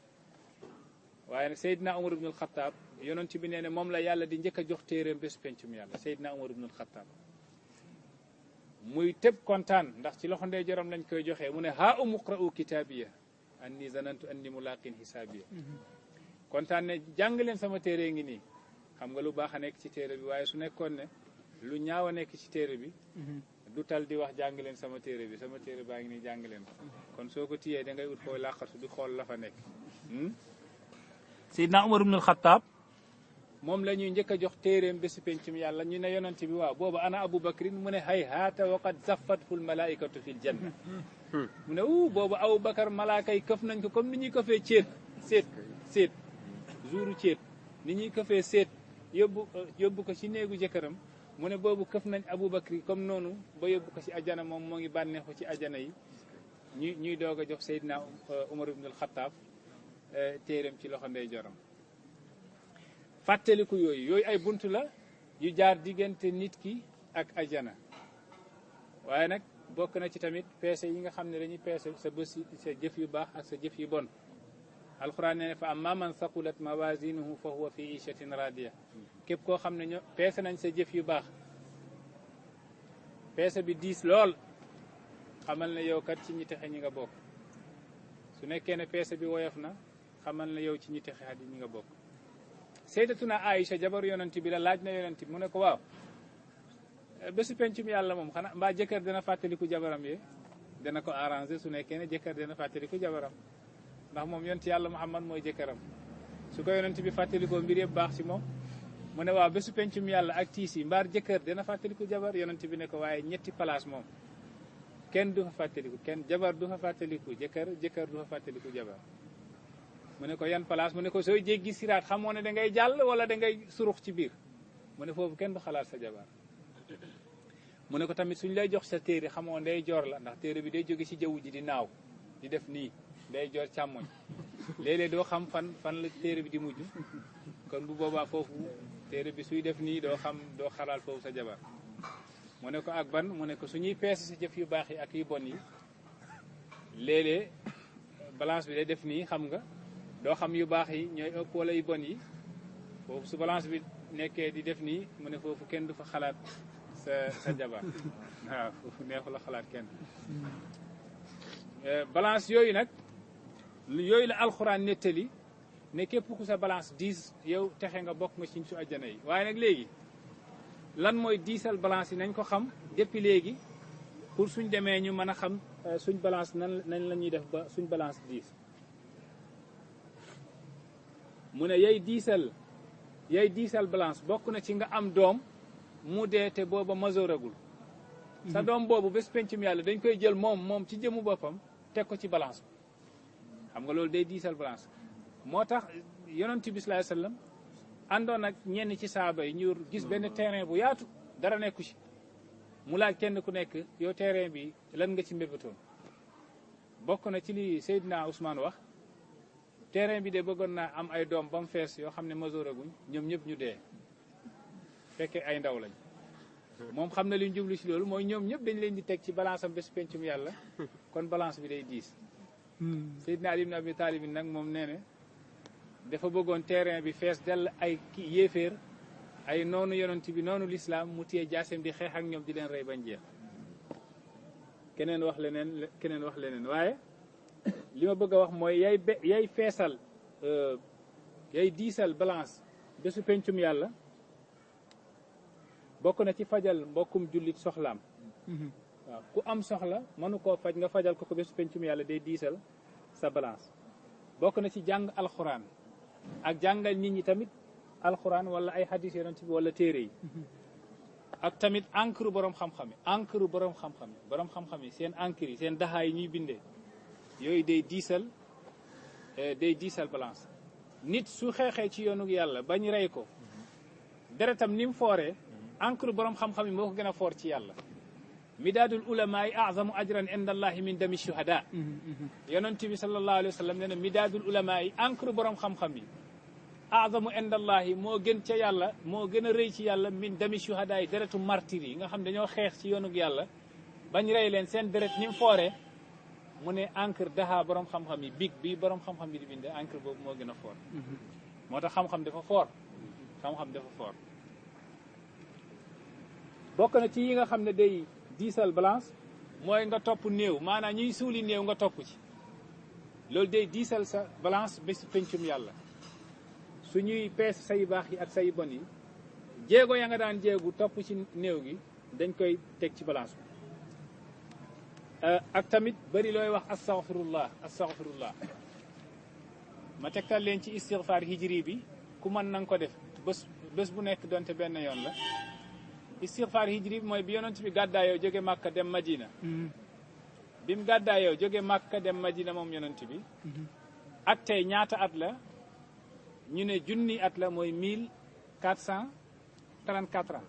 waaye nag Seydina Umar ibnul Xattaab yonent bi nee ne moom la yàlla di njëkk a jox téereem bés pencum yàlla Seydina Umar ibnul Xattaab muy tëb kontaan ndax ci loxo ndeyjooram lañ koy joxee mu ne haa umuqra'u kitaabiya anni zanantu anni mulaqin hisaabiya kontaan ne jàng leen sama téere ngi nii xam nga lu baax a nekk ci téere bi waaye su nekkoon ne lu ñaaw a nekk ci téere bi du tal di wax jàng leen sama téere bi sama téere baa ngi nii jàng leen ko kon soo ko tiyee da ngay ut fooy làqatu di xool la fa nekk Seydina Umar ibnul Xattaab moom la ñuy njëkk a jox téeréem bési pencum yàlla ñu ne yonent bi waaw booba ana Abu Bakrin mu ne hay haata waqad zaffathu lmalaikatu fi ljanna mu ne boobu Abu Bakar malaaka yi këf nañ ko comme ni ñuy këfee seet jouru ceet ni ñuy këfee seet yóbbu ko ci néegu jëkkëram mu ne boobu këf nañ Abu Bakri comme noonu ba yóbbu ko ci ajana moom moo ngi bànneexu ci ajana yi ñuy doog a jox Seydina Umar ibnul Xattaab téeréem ci loxo ndeyjooram fàttaliku yooyu ay buntu la yu jaar diggante nit ki ak ajana waaye nag bokk na ci tamit peese yi nga xam ne dañuy peese sa bés sa jëf yu baax ak sa jëf yu bon alxuraan ne fa amma man saqulat mawazinuhu fa huwa fi ishatin radiya képp koo xam ne ñoo peese nañ sa jëf yu baax peese bi diis lool xamal ne yow kat ci ñi texe ñi nga bokk su nekkee ne peese bi woyof na xamal ne yow ci ñi texe xadi ñi nga bokk Sayyidatuna Aïcha jabaru yonent bi la laaj na yonent bi mu ne ko waaw bésu pencum yàlla moom xanaa mbaa jëkkër dina fàttaliku jabaram yi dana ko arrangé su nekkee ne jëkkër dina fàttaliku jabaram ndax moom yonent yàlla Muhammad mooy jëkkëram su ko yonent bi fàttalikoo mbir yëpp baax ci moom mu ne waaw bésu pencum yàlla ak tiis yi mbaar jëkkër dina fàttaliku jabar yonent bi ne ko waaye ñetti place moom kenn du fa fàttaliku kenn jabar du fa fàttaliku jëkkër du fa fàttaliku jabar mu ne ko yan place mu ne ko sooy jéggi siraat xamoo ne da ngay jàll wala da ngay surux ci biir mu ne foofu kenn du xalaat sa jabar mu ne ko tamit suñ lay jox sa téere xamoo ndey joor la ndax téere bi day jóge ci jaww ji di naaw di def nii ndey joor càmmoñ léeg-léeg doo xam fan la téere bi di mujj kon bu boobaa foofu téere bi suy def nii doo xalaat foofu sa jabar mu ne ko ak ban mu ne ko suñuy peese sa jëf yu baax yi ak yu bon yi léeg-léeg balance bi day def nii xam nga doo xam yu baax yi ñooy ëpp wala yu bon yi foofu su balance bi nekkee di def nii mu ne foofu kenn du fa xalaat sa jabar waaw foofu neexu la xalaat kenn balance yooyu nag yooyu la alxuraan nettali ne képp ku sa balance 10 yow texe nga bokk nga ci su àjjana yi waaye nag léegi lan mooy diisal balance yi nañ ko xam depuis léegi pour suñ demee ñu mën a xam suñ balance nañ la ñuy def ba suñ balance 10 mu ne yay diisal balance bokk na ci nga am doom mu dee te booba majooragul sa doom boobu bés pencum yàlla dañ koy jël moom ci jëmu boppam teg ko ci balance bi xam nga loolu day diisal balance moo tax yonent bi sallallahu alayhi wasallam àndoon ak ñenn ci saaba yi ñu gis benn terrain bu yaatu dara nekku ci mu laaj kenn ku nekk yow terrain bi lan nga ci mbébatoon bokk na ci li Seydina Ousmane wax terrain bi de bëggoon naa am ay doom ba mu fees yoo xam ne majoraguñ ñoom ñëpp ñu dee fekkee ay ndaw lañ moom xam na li ñu jublu ci loolu mooy ñoom ñëpp dañ leen di teg ci balance am bés pencum yàlla kon balance bi day diis Seydina Ali ibn Abi Talib nag moom nee ne dafa bëggoon terrain bi fees dell ay yéeféer ay noonu yonent bi noonu lislaam mu téye jaaseem di xeex ak ñoom di leen rey bañ jeex keneen wax leneen waaye li ma bëgg a wax mooy yay feesal yay diisal balance bésu pencum yàlla bokk na ci fajal mbokkum jullit soxlaam waaw ku am soxla mënu koo faj nga fajal ko bésu pencum yàlla day diisal sa balance bokk na ci jàng alxuraan ak jàngal nit ñi tamit alxuraan wala ay hadis yonent bi wala téere yi ak tamit encre borom xam-xam yi encre borom xam-xam yi seen encre yi seen daxaa yi ñuy bindee yooyu day diisal balance nit su xeexee ci yoonu yàlla bañ rey ko deretam ni mu fooree encre borom xam-xam yi moo ko gën a foor ci yàlla midaadul ulamaa yi azamu ajran inda allahi min dami shuhada yonent bi sallallahu alayhi wa sallam nee na midaadul ulamaa yi encre borom xam-xam yi azamu inda allahi moo gën ca yàlla moo gën a rëy ci yàlla min dami shuhada yi deretu martir yi nga xam dañoo xeex ci yoonu yàlla bañ rey leen seen deret ni mu fooree mu ne encre daxaa borom xam-xam yi big bi borom xam-xam yi di binde encre boobu moo gën a foor moo tax xam-xam dafa foor bokk na ci yi nga xam ne day diisal balance mooy nga topp néew maanaam ñuy suuli néew nga topp ci loolu day diisal sa balance bés pencum yàlla su ñuy pees say baax yi ak say bon yi jéego ya nga daan jéegu topp ci néew gi dañ koy teg ci balance bi ak tamit bari looy wax astaghfirullah ma tegtal leen ci istighfar hijri bi ku mën na nga ko def bés bu nekk donte benn yoon la istighfar hijri bi mooy bi yonent bi gàddaayoo jóge Màkka dem Madina bi mu gàddaayoo jóge Màkka dem Madina moom yonent bi ak tey ñaata at la ñu ne junni at la mooy 1434 ans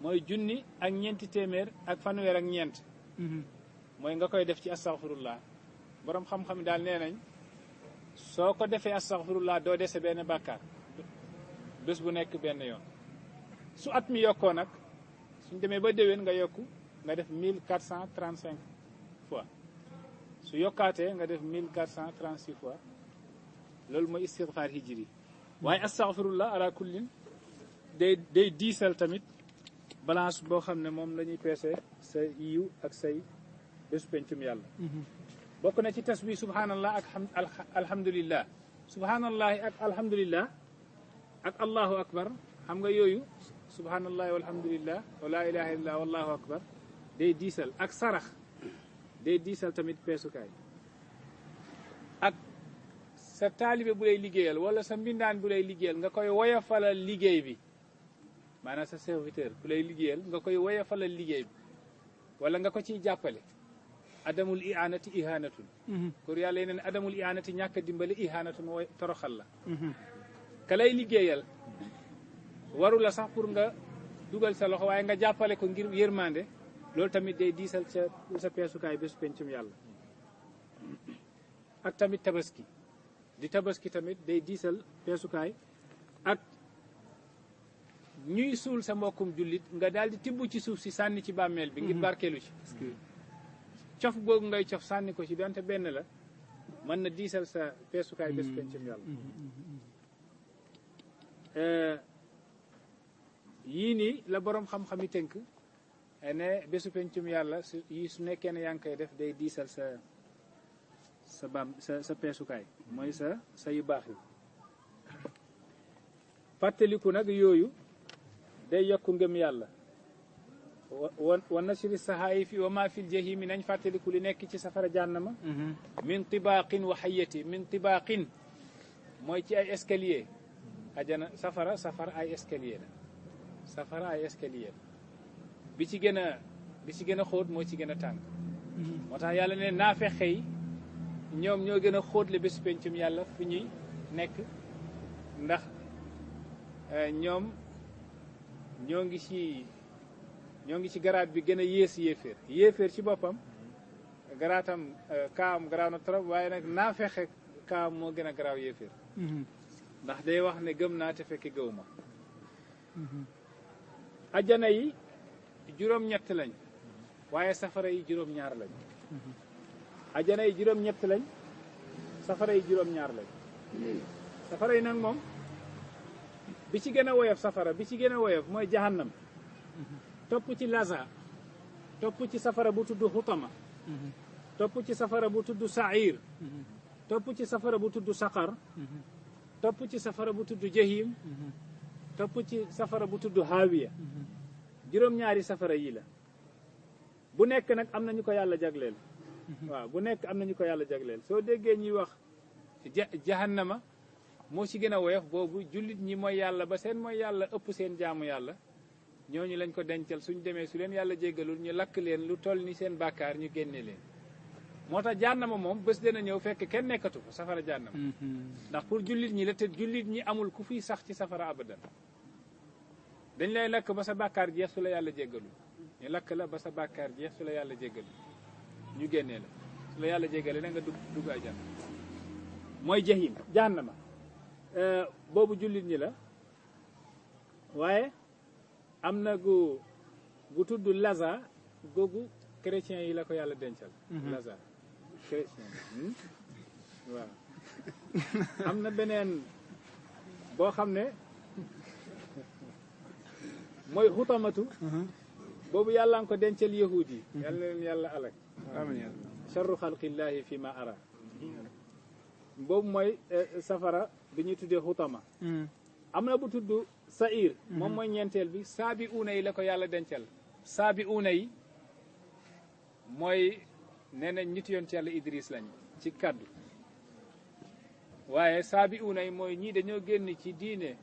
mooy junni ak ñeenti téeméer ak fanweer ak ñeent mooy nga koy def ci astaghfirullah borom xam-xam daal nee nañ soo ko defee astaghfirullah doo dese benn bàkkaar bés bu nekk benn yoon su at mi yokkoo nag suñ demee ba déwén nga yokku nga def 1435 fois su yokkaatee nga def 1436 fois loolu mooy istighfar hijri waaye astaghfirullah ala kullin day diisal tamit balance boo xam ne moom la ñuy peese sa yiw ak say bésu pencum yàlla bokk na ci tasbih subhanallah ak alhamdulillah subhanallahi ak alhamdulillah ak allahu akbar xam nga yooyu subhanallahi walhamdulillah wa la ilaha illallah wallahu akbar day diisal ak sarax day diisal tamit peesukaay ak sa taalibe bu lay liggéeyal wala sa mbindaan bu lay liggéeyal nga koy woyofalal liggéey bi maanaam sa serviteur bu lay liggéeyal nga koy woyofalal liggéey bi wala nga ko ciy jàppale adamul ihanati ihanatun pour yàlla yeneen adamul ihanati ñàkk a dimbali ihanatun mooy toroxal la ka lay liggéeyal waru la sax pour nga dugal sa loxo waaye nga jàppale ko ngir yërmande loolu tamit day diisal sa peesukaay bésu pencum yàlla ak tamit tabaski di tabaski tamit day diisal peesukaay ak ñuy suul sa mbokkum jullit nga daal di tibb ci suuf si sànni ci bàmmeel bi ngir barkeelu ci parce que cof googu ngay cof sànni ko ci donte benn la mën na diisal sa peesukaay bésu pencum yàlla yii nii la boroom xam-xam yi tënk ne bésu pencum yàlla su nekkee ne yaa ngi koy def day diisal sa peesukaay mooy sa yu baax yi fàttaliku nag yooyu day yokku ngëm yàlla wa nasri sahaayifi wa ma fil jahimi nañ fàttaliku li nekk ci safara jànnama min tibaaqin wa hayati min tibaaqin mooy ci ay escalier ajana safara ay escalier la safara ay escalier bi ci gën a xóot moo ci gën a tàng moo tax yàlla ne naafeq yi ñoom ñoo gën a xóotle bésu pencum yàlla fi ñuy nekk ndax ñoom ñoo ngi ci garaat bi gën a yées yéeféer ci boppam garaatam kaam garaaw na trop waaye nag naafeq kaam moo gën a garaaw yéeféer ndax day wax ne gëm naa te fekk gëw ma ajjana yi juróom-ñett lañ waaye safara yi juróom-ñaar lañ ajjana yi juróom-ñett lañ safara yi juróom-ñaar lañ safara yi nag moom bi ci gën a woyof safara bi ci gën a woyof mooy jahannam topp ci laza topp ci safara bu tudd xutama topp ci safara bu tudd sair topp ci safara bu tudd saqar topp ci safara bu tudd jahim topp ci safara bu tudd haawiya juróom-ñaari safara yi la bu nekk nag am na ñu ko yàlla jagleel waaw bu nekk am na ñu ko yàlla jagleel soo déggee ñuy wax jahannama moo ci gën a woyof boobu jullit ñi mooy yàlla ba seen mooy yàlla ëpp seen jaamu yàlla ñooñu lañ ko dencal suñ demee su leen yàlla jéggalul ñu lakk leen lu toll ni seen bàkkaar ñu génne leen moo tax jahannama moom bés dana ñëw fekk kenn nekkatu ko safara jahannama ndax pour jullit ñi la te jullit ñi amul ku fiy sax ci safara abadan dañ lay lakk ba sa bàkkaar jeex su la yàlla jéggalul ñu lakk la ba sa bàkkaar jeex su la yàlla jéggalul ñu génnee la su la yàlla jéggale na nga dugg àjjana mooy jahim jahannama boobu jullit ñi la waaye am na gu tudd laza googu chrétien yi la ko yàlla dencal laza chrétien waaw am na beneen boo xam ne mooy xutamatu boobu yàlla nga ko dencal yahuud yi yàlla leen yàlla alak amiin charru xalqillahi fi ma ara boobu mooy safara bi ñuy tuddee xutama am na bu tudd sair moom mooy ñeenteel bi saabi uuna yi la ko yàlla dencal saabi uuna yi mooy nee nañ nit yoon ci yàlla Idris lañ ci kaddu waaye saabi uuna yi mooy ñii dañoo génn ci diine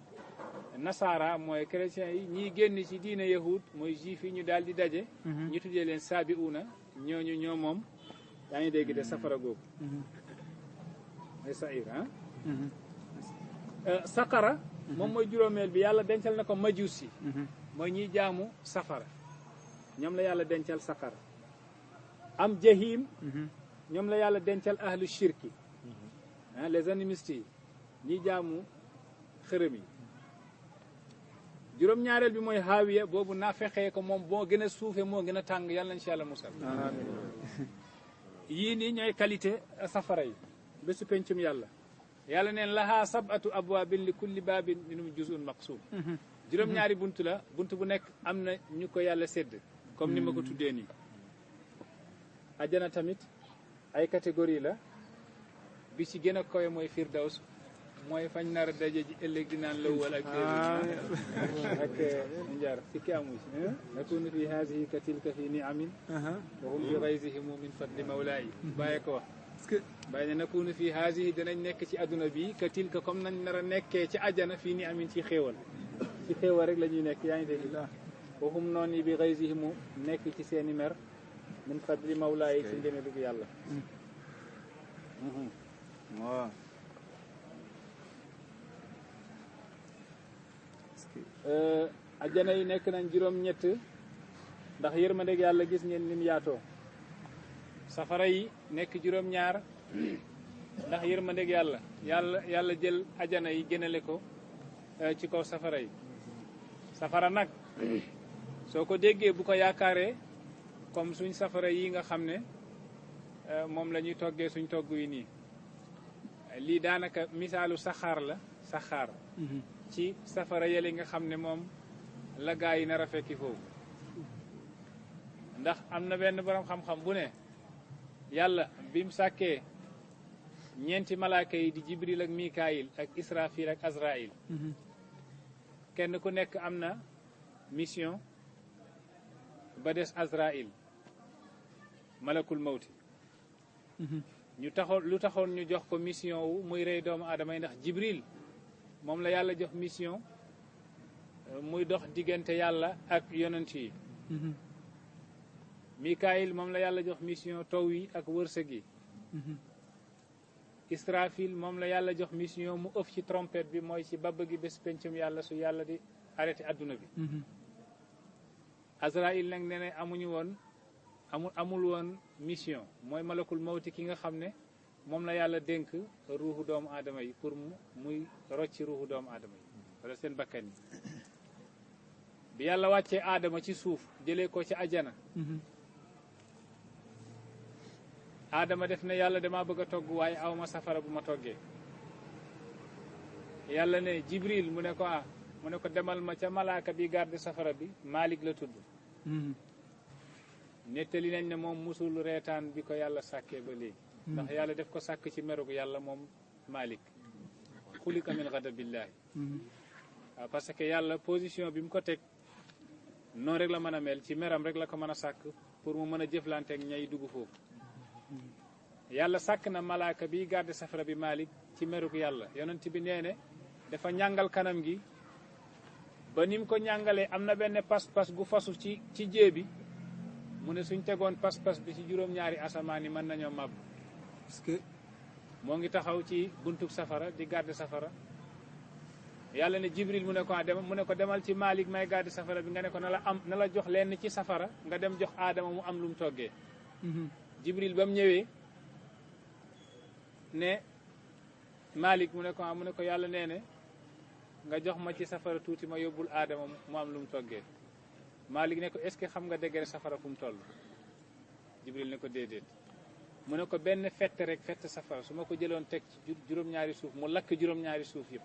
nasaara mooy chrétien yi ñii génn ci diine yahud mooy juif yi ñu daal di daje ñu tuddee leen saabi uuna ñooñu ñoo moom yaa ngi dégg de safara googu mooy sair saqara moom mooy juróomeel bi yàlla dencal na ko majusi mooy ñiy jaamu safara ñoom la yàlla dencal saqara am jahim ñoom la yàlla dencal ahlu shirki les animistes yi ñiy jaamu xërëm yi juróom-ñaareel bi mooy haawiya boobu naa fexee ko moom moo gën a suufe moo gën a tàng yàlla nañ ci yàlla musal yii nii ñooy qualité safara yi bésu pencum yàlla yàlla neen lahaa sab'atu abwaabin li kulli baabin minhum juz'un maqsuum juróom-ñaari buntu la buntu bu nekk am na ñu ko yàlla sédd comme ni ma ko tuddee nii ajjana tamit ay catégorie la bi ci gën a koy mooy firdaws mooy fañ nar a daje ji ëllëg di naan lawwal ak ak njar sikki amu ci nakunu fi haadihi ka tilka fi niamin wa hum bi gayzihimu min fadli mawlaayi bàyyi ko wax bàyyi ne nakunu fi haadihi danañ nekk ci adduna bi ka tilka comme nañ nar a nekkee ci ajjana fii niamin ci xéewal ci xéewal rek la ñuy nekk yaa ngi dégg wa hum noon yi bi gayzihimu nekk ci seeni mer min fadli mawlaayi ci ndéme dugg yàlla waaw ajjana yi nekk nañ juróom-ñett ndax yërmandeeg yàlla gis ngeen nim yaatoo safara yi nekk juróom-ñaar ndax yërmandeeg yàlla jël ajjana yi gënale ko ci kaw safara yi safara nag soo ko déggee bu ko yaakaaree comme suñ safara yi nga xam ne moom la ñuy toggee suñ togg yi nii lii daanaka misaalu saxaar la saxaar ci safara yële nga xam ne moom la gaa yi nar a fekki foofu ndax am na benn borom xam-xam bu ne yàlla bi mu sàkkee ñeenti malaaka yi di jibril ak mikaayil ak israfil ak azrail kenn ku nekk am na mission ba des azrail malakul mawti lu taxoon ñu jox ko mission wu muy rey doomu aadama yi ndax jibril moom la yàlla jox mission muy dox diggante yàlla ak yonent yi mikaayil moom la yàlla jox mission taw yi ak wërsëg yi israfil moom la yàlla jox mission mu ëf ci trompette bi mooy ci babb gi bés pencum yàlla su yàlla di arrêté adduna bi azrail nag ne ne amul woon mission mooy malakul mawti ki nga xam ne moom la yàlla dénk ruuxu doomu aadama yi pour muy rocci ruuxu doomu aadama yi wala seen bakkan yi bi yàlla wàccee aadama ci suuf jëlee ko ci ajana aadama def na yàlla damaa bëgg a togg waaye aw ma safara bu ma toggee yàlla ne jibril mu ne ko demal ma ca malaaka bi garde safara bi Malik la tudd nettali nañ ne moom musul reetaan bi ko yàlla sàkkee ba léegi ndax yàlla def ko sàkk ci merug yàlla moom Malik xulika min ghadabillahi waaw parce que yàlla position bi mu ko teg noonu rek la mën a mel ci meram rek la ko mën a sàkk pour mu mën a jëflanteeg ñay dugg foofu yàlla sàkk na malaaka bi garde safara bi Malik ci merug yàlla yonent bi nee ne dafa ñàngal kanam gi ba ni mu ko ñàngalee am na benn pas-pas gu fasu ci jéebi mu ne suñ tegoon pas-pas bi ci juróom-ñaari asamaan yi mën nañoo màbb parce que moo ngi taxaw ci buntuk safara di garde safara yàlla ne Jibril mu ne ko demal ci Malik may garde safara bi nga ne ko na la jox lenn ci safara nga dem jox aadama mu am lu mu toggee Jibril ba mu ñëwee ne Malik mu ne ko yàlla nee ne nga jox ma ci safara tuuti ma yóbbul aadama mu am lu mu toggee Malik ne ko est-ce que xam nga degré safara fu mu toll Jibril ne ko déedéet mu ne ko benn fett rek fett safara su ma ko jëloon teg ci juróom-ñaari suuf mu lakk juróom-ñaari suuf yëpp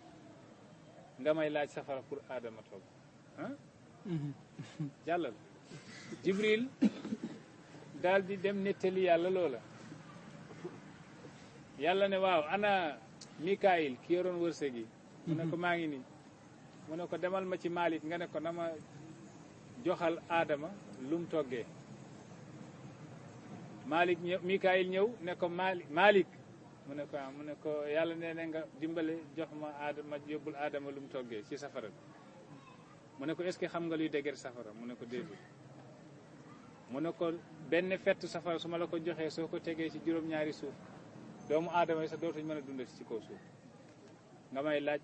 nga may laaj safara pour aadama togg ah jàllal Jibril daal di dem nettali yàlla loola yàlla ne waaw ana Mikaayil ki yoroon wërsëg yi mu ne ko maa ngi nii mu ne ko demal ma ci Malik nga ne ko na ma joxal aadama lu mu toggee Malik ñëw Mikaayil ñëw ne ko Malik mu ne ko yàlla nee na nga dimbale jox ma aadama yóbbul aadama lu mu toggee ci safara bi mu ne ko est-ce que xam nga luy dëgër safara mu ne ko déedéet mu ne ko benn fettu safara su ma la ko joxee soo ko tegee ci juróom-ñaari suuf doomu aadama yi sax dootuñ mën a dundati ci kaw suuf nga may laaj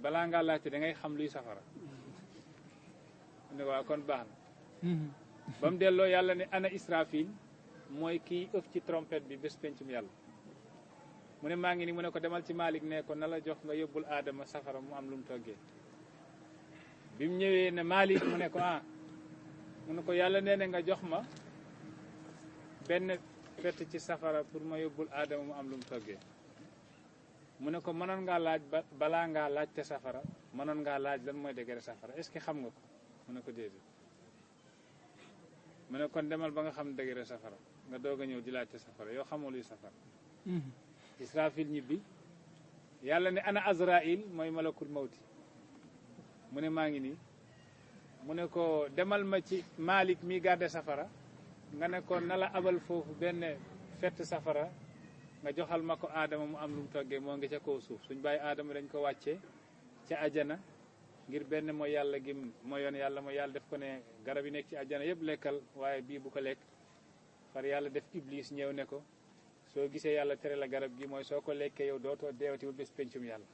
balaa ngaa laajte da ngay xam luy safara mu ne waaw kon baax na ba mu delloo yàlla ne ana Israfil mooy kii ëf ci trompette bi bés pencum yàlla mu ne maa ngi ni mu ne ko demal ci Malik ne ko na la jox nga yóbbul aadama safara mu am lu mu toggee bi mu ñëwee ne Malik mu ne ko mu ne ko yàlla nee na nga jox ma benn fett ci safara pour ma yóbbul aadama mu am lu mu toggee mu ne ko mënoon ngaa laaj balaa ngaa laajte safara mënoon ngaa laaj lan mooy degré safara est-ce que xam nga ko mu ne ko déedéet mu ne kon demal ba nga xam degré safara nga doog a ñëw di laajte safara yoo xamoo luy safara Israfil ñibbi yàlla ne ana Azraïl mooy malakul mawti mu ne maa ngi nii mu ne ko demal ma ci Malik mi garde safara nga ne ko na la abal foofu benn fett safara nga joxal ma ko aadama mu am lu mu toggee moo ngi ca kaw suuf suñ bàyyi aadama dañ ko wàccee ca ajana ngir benn mooy yàlla gi mooy yoon yàlla mooy yàlla def ko ne garab yi nekk ci ajana yëpp lekkal waaye bii bu ko lekk far yàlla def iblis ñëw ne ko soo gisee yàlla tere la garab gi mooy soo ko lekkee yow dootoo deewatiwul bés pencum yàlla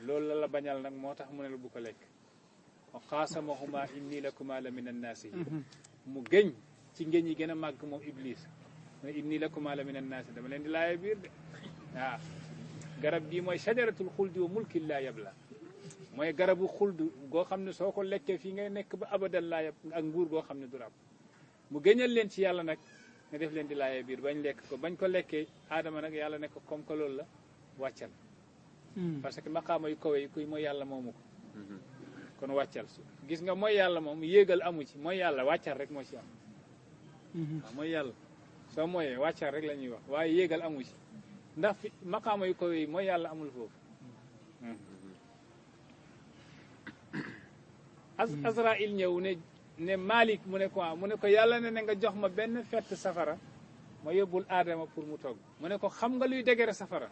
loolu la bañal nag moo tax mu ne la bu ko lekk wa qaasamahuma inni lakuma la min annaasihin mu gëñ ci ngëñ yi gën a màgg moom iblis mu ne inni lakuma la min annaasihin dama leen di laaya biir de waaw garab gi mooy shajaratul xuldi wa mulkin laa yabla mooy garabu xuldu goo xam ne soo ko lekkee fii ngay nekk ba abadan laa yab ak nguur goo xam ne du rab mu gëñal leen ci yàlla nag nga def leen di laaya biir bañ lekk ko bañ ko lekkee aadama nag yàlla nekk comme que loolu la wàccal parce que maqaama yu kawe yi kuy mooy yàlla moomu ko kon wàccal gis nga mooy yàlla moom yéegal amu ci mooy yàlla wàccal rek moo ci am waaw mooy yàlla soo mooyee wàccal rek la ñuy wax waaye yéegal amu ci ndax fi maqaama yu kawe yi mooy yàlla amul foofu Azraïl ñëw ne Malik mu ne ko yàlla ne nga jox ma benn fett safara ma yóbbul aadama pour mu togg mu ne ko xam nga luy degré safara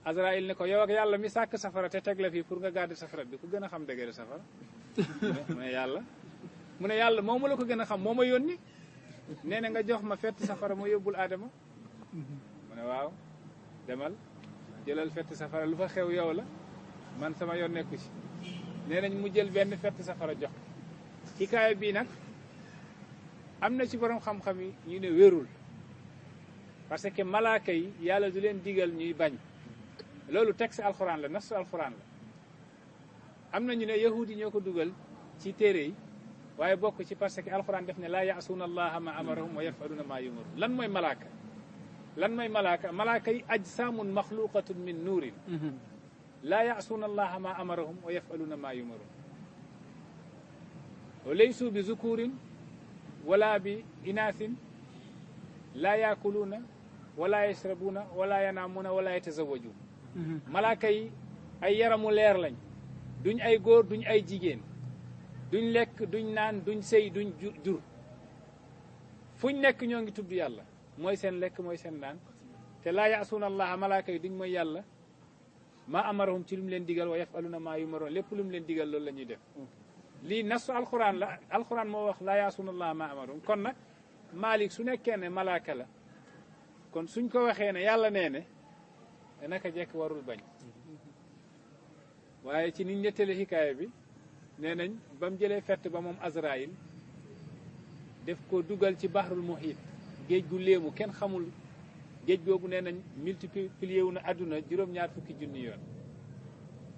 Azraïl ne ko yow ak yàlla mi sàkk safara te teg la fii pour nga garder safara bi ku gën a xam degré safara mu ne yàlla moo ma la ko gën a xam moo ma yónni nee na nga jox ma fett safara ma yóbbul aadama mu ne waaw demal jëlal fett safara lu fa xew yow la man sama yoon nekku ci nee nañ mu jël benn fett safara jox ci kaay bii nag am na ci borom xam-xam yi ñu ne wérul parce que malaaka yi yàlla du leen digal ñuy bañ loolu texte alxuraan la nasu alxuraan la am na ñu ne yahud yi ñoo ko dugal ci téere yi waaye bokk ci parce que alxuraan def ne laa yaasuuna allaha ma amarahum wa yafaluuna ma yumaru lan mooy malaaka malaaka yi ajsaamun maxluqatun min nuurin laa yaasuuna allaha ma amarahum wa yafaluuna ma yumarun wa laysu bi zukurin wala bi inaasin laa yaakuluuna wala yasrabuuna wala yanaamuuna wala yatazawajuun malaaka yi ay yaramu leer lañ duñ ay góor duñ ay jigéen duñ lekk duñ naan duñ sëy duñ jur fuñ nekk ñoo ngi tudd yàlla mooy seen lekk mooy seen naan te laa yaasuuna allaha malaaka yi duñ mooy yàlla maa amarahum ci lu mu leen digal wa yafaluuna maa yumaroon lépp lu mu leen digal loolu la ñuy def lii nasu alquran la alquran moo wax laa yaasuuna allaha maa amarahum kon nag Malik su nekkee ne malaaka la kon suñ ko waxee ne yàlla nee ne naka jekk warul bañ waaye ci niñ nettali xikaaya bi nee nañ ba mu jëlee fett ba moom Azraïl def ko dugal ci bahrul muhit géej gu léemu kenn xamul géej googu nee nañ multiplié wu na àdduna juróom-ñaar fukki junni yoon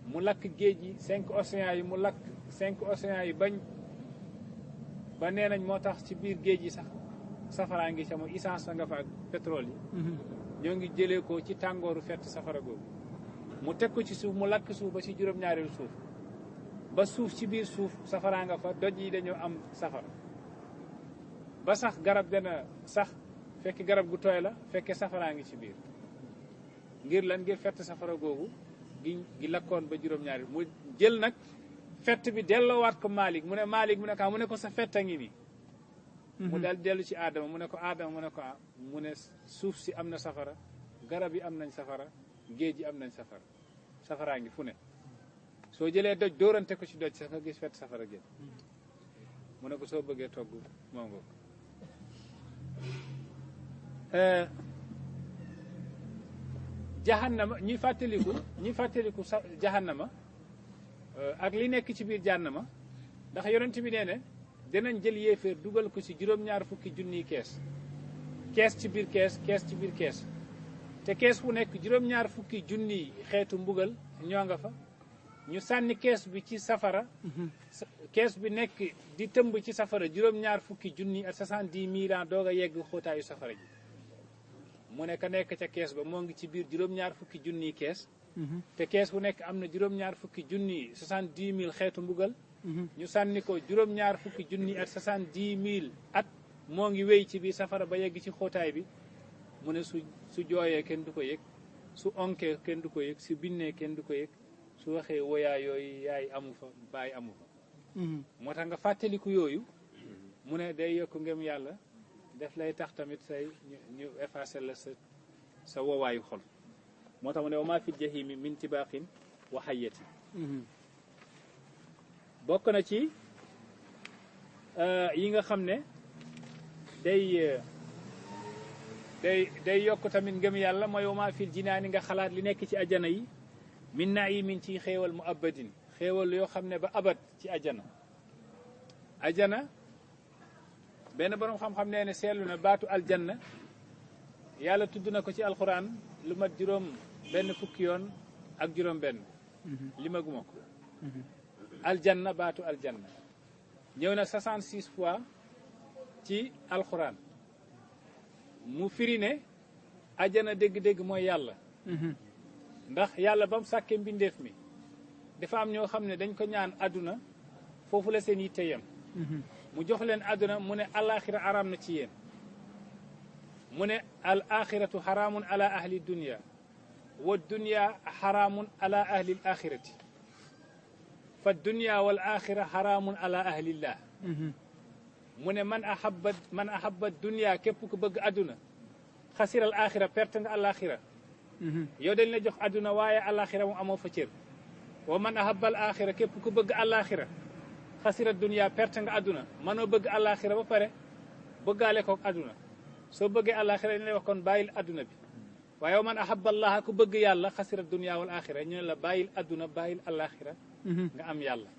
mu lakk géej yi 5 océans yi mu lakk 5 océans yi bañ ba nee nañ moo tax ci biir géej yi sax safaraa ngi ca mooy essence sa nga fa ak pétrole yi ñoo ngi jëlee ko ci tàngooru fett safara googu mu teg ko ci suuf mu lakk suuf ba ci juróom-ñaareelu suuf ba suuf ci biir suuf safaraa nga fa doj yi dañoo am safara ba sax garab dana sax fekk garab gu tooy la fekkee safaraa ngi ci biir ngir lan ngir fett safara googu gi lakkoon ba juróom-ñaari mu jël nag fett bi delloowaat ko Malik mu ne ko sa fett a ngi nii mu daal dellu ci Adama mu ne ko Adama mu ne ko mu ne suuf si am na safara garab yi am nañ safara géej yi am nañ safara safaraa ngi fu ne soo jëlee doj dóorante ko ci doj sax nga gis fett safara génn mu ne ko soo bëggee togg moo ngoog jahannama ñuy fàttaliku jahannama ak li nekk ci biir jahannama ndax yonent bi nee ne dinañ jël yéeféer dugal ko ci juróom-ñaar fukki junniy kees ci biir kees ci biir kees te kees bu nekk juróom-ñaar fukki junniy xeetu mbugal ñoo nga fa ñu sànni kees bi ci safara kees bi nekk di tëmb ci safara juróom-ñaar fukki junni ak 70 000 ans doog a yegg xóotaayu safara ji mu ne ka nekk ca kees ba moo ngi ci biir juróom-ñaar fukki junniy kees te kees bu nekk am na juróom-ñaar fukki junni 70 000 xeetu mbugal ñu sànni ko juróom-ñaar fukki junni ak 70 000 at moo ngi wéy ci biir safara ba yegg ci xóotaay bi mu ne su jooyee kenn du ko yëg su onkee kenn du ko yëg su binnee kenn du ko yëg su waxee woyaa yooyu yaay amu fa baay amu fa moo tax nga fàttaliku yooyu mu ne day yokk ngëm yàlla def lay tax tamit say ñu effacer la sa wowaayu xol moo tax mu ne wa maa fil jahimi min tibaaxin wa xayati bokk na ci yi nga xam ne day yokk tamit ngëm yàlla mooy wa maa fil jinaani nga xalaat li nekk ci ajana yi min naimin ci xéewal mu abadin xéewal yoo xam ne ba abad ci ajana benn boroom xam-xam nee ne seetlu na baatu aljanna yàlla tudd na ko ci alxuraan lu mat benn fukki yoon ak juróom benn limaguma ko aljanna baatu aljanna ñëw na 66 fois ci alxuraan mu firi ne ajana dégg-dégg mooy yàlla ndax yàlla ba mu sàkkee mbindeef mi dafa am ñoo xam ne dañ ko ñaan àdduna foofu la seen yitte yem mu jox leen àdduna mu ne alaxira araam na ci yéen mu ne al axiratu xaraamun ala ahli dunia wa dunia xaraamun ala ahli l axirati fa dunia wal axira xaraamun ala ahlillah mu ne man ahabba dunia képp ku bëgg àdduna xasiral axira perte nga alaxira yow dañ la jox àdduna waaye alaxira mu amoo fa cër wa man ahabal axira képp ku bëgg alaxira xasira dunia perte nga àdduna mënoo bëgg alaxira ba pare bëggaale kook àdduna soo bëggee alaxira dañ lay wax kon bàyyil àdduna bi waaye wa man ahaballaha ku bëgg yàlla xasira dunia wal axira ñu ne la bàyyil àdduna bàyyil alaxira nga am yàlla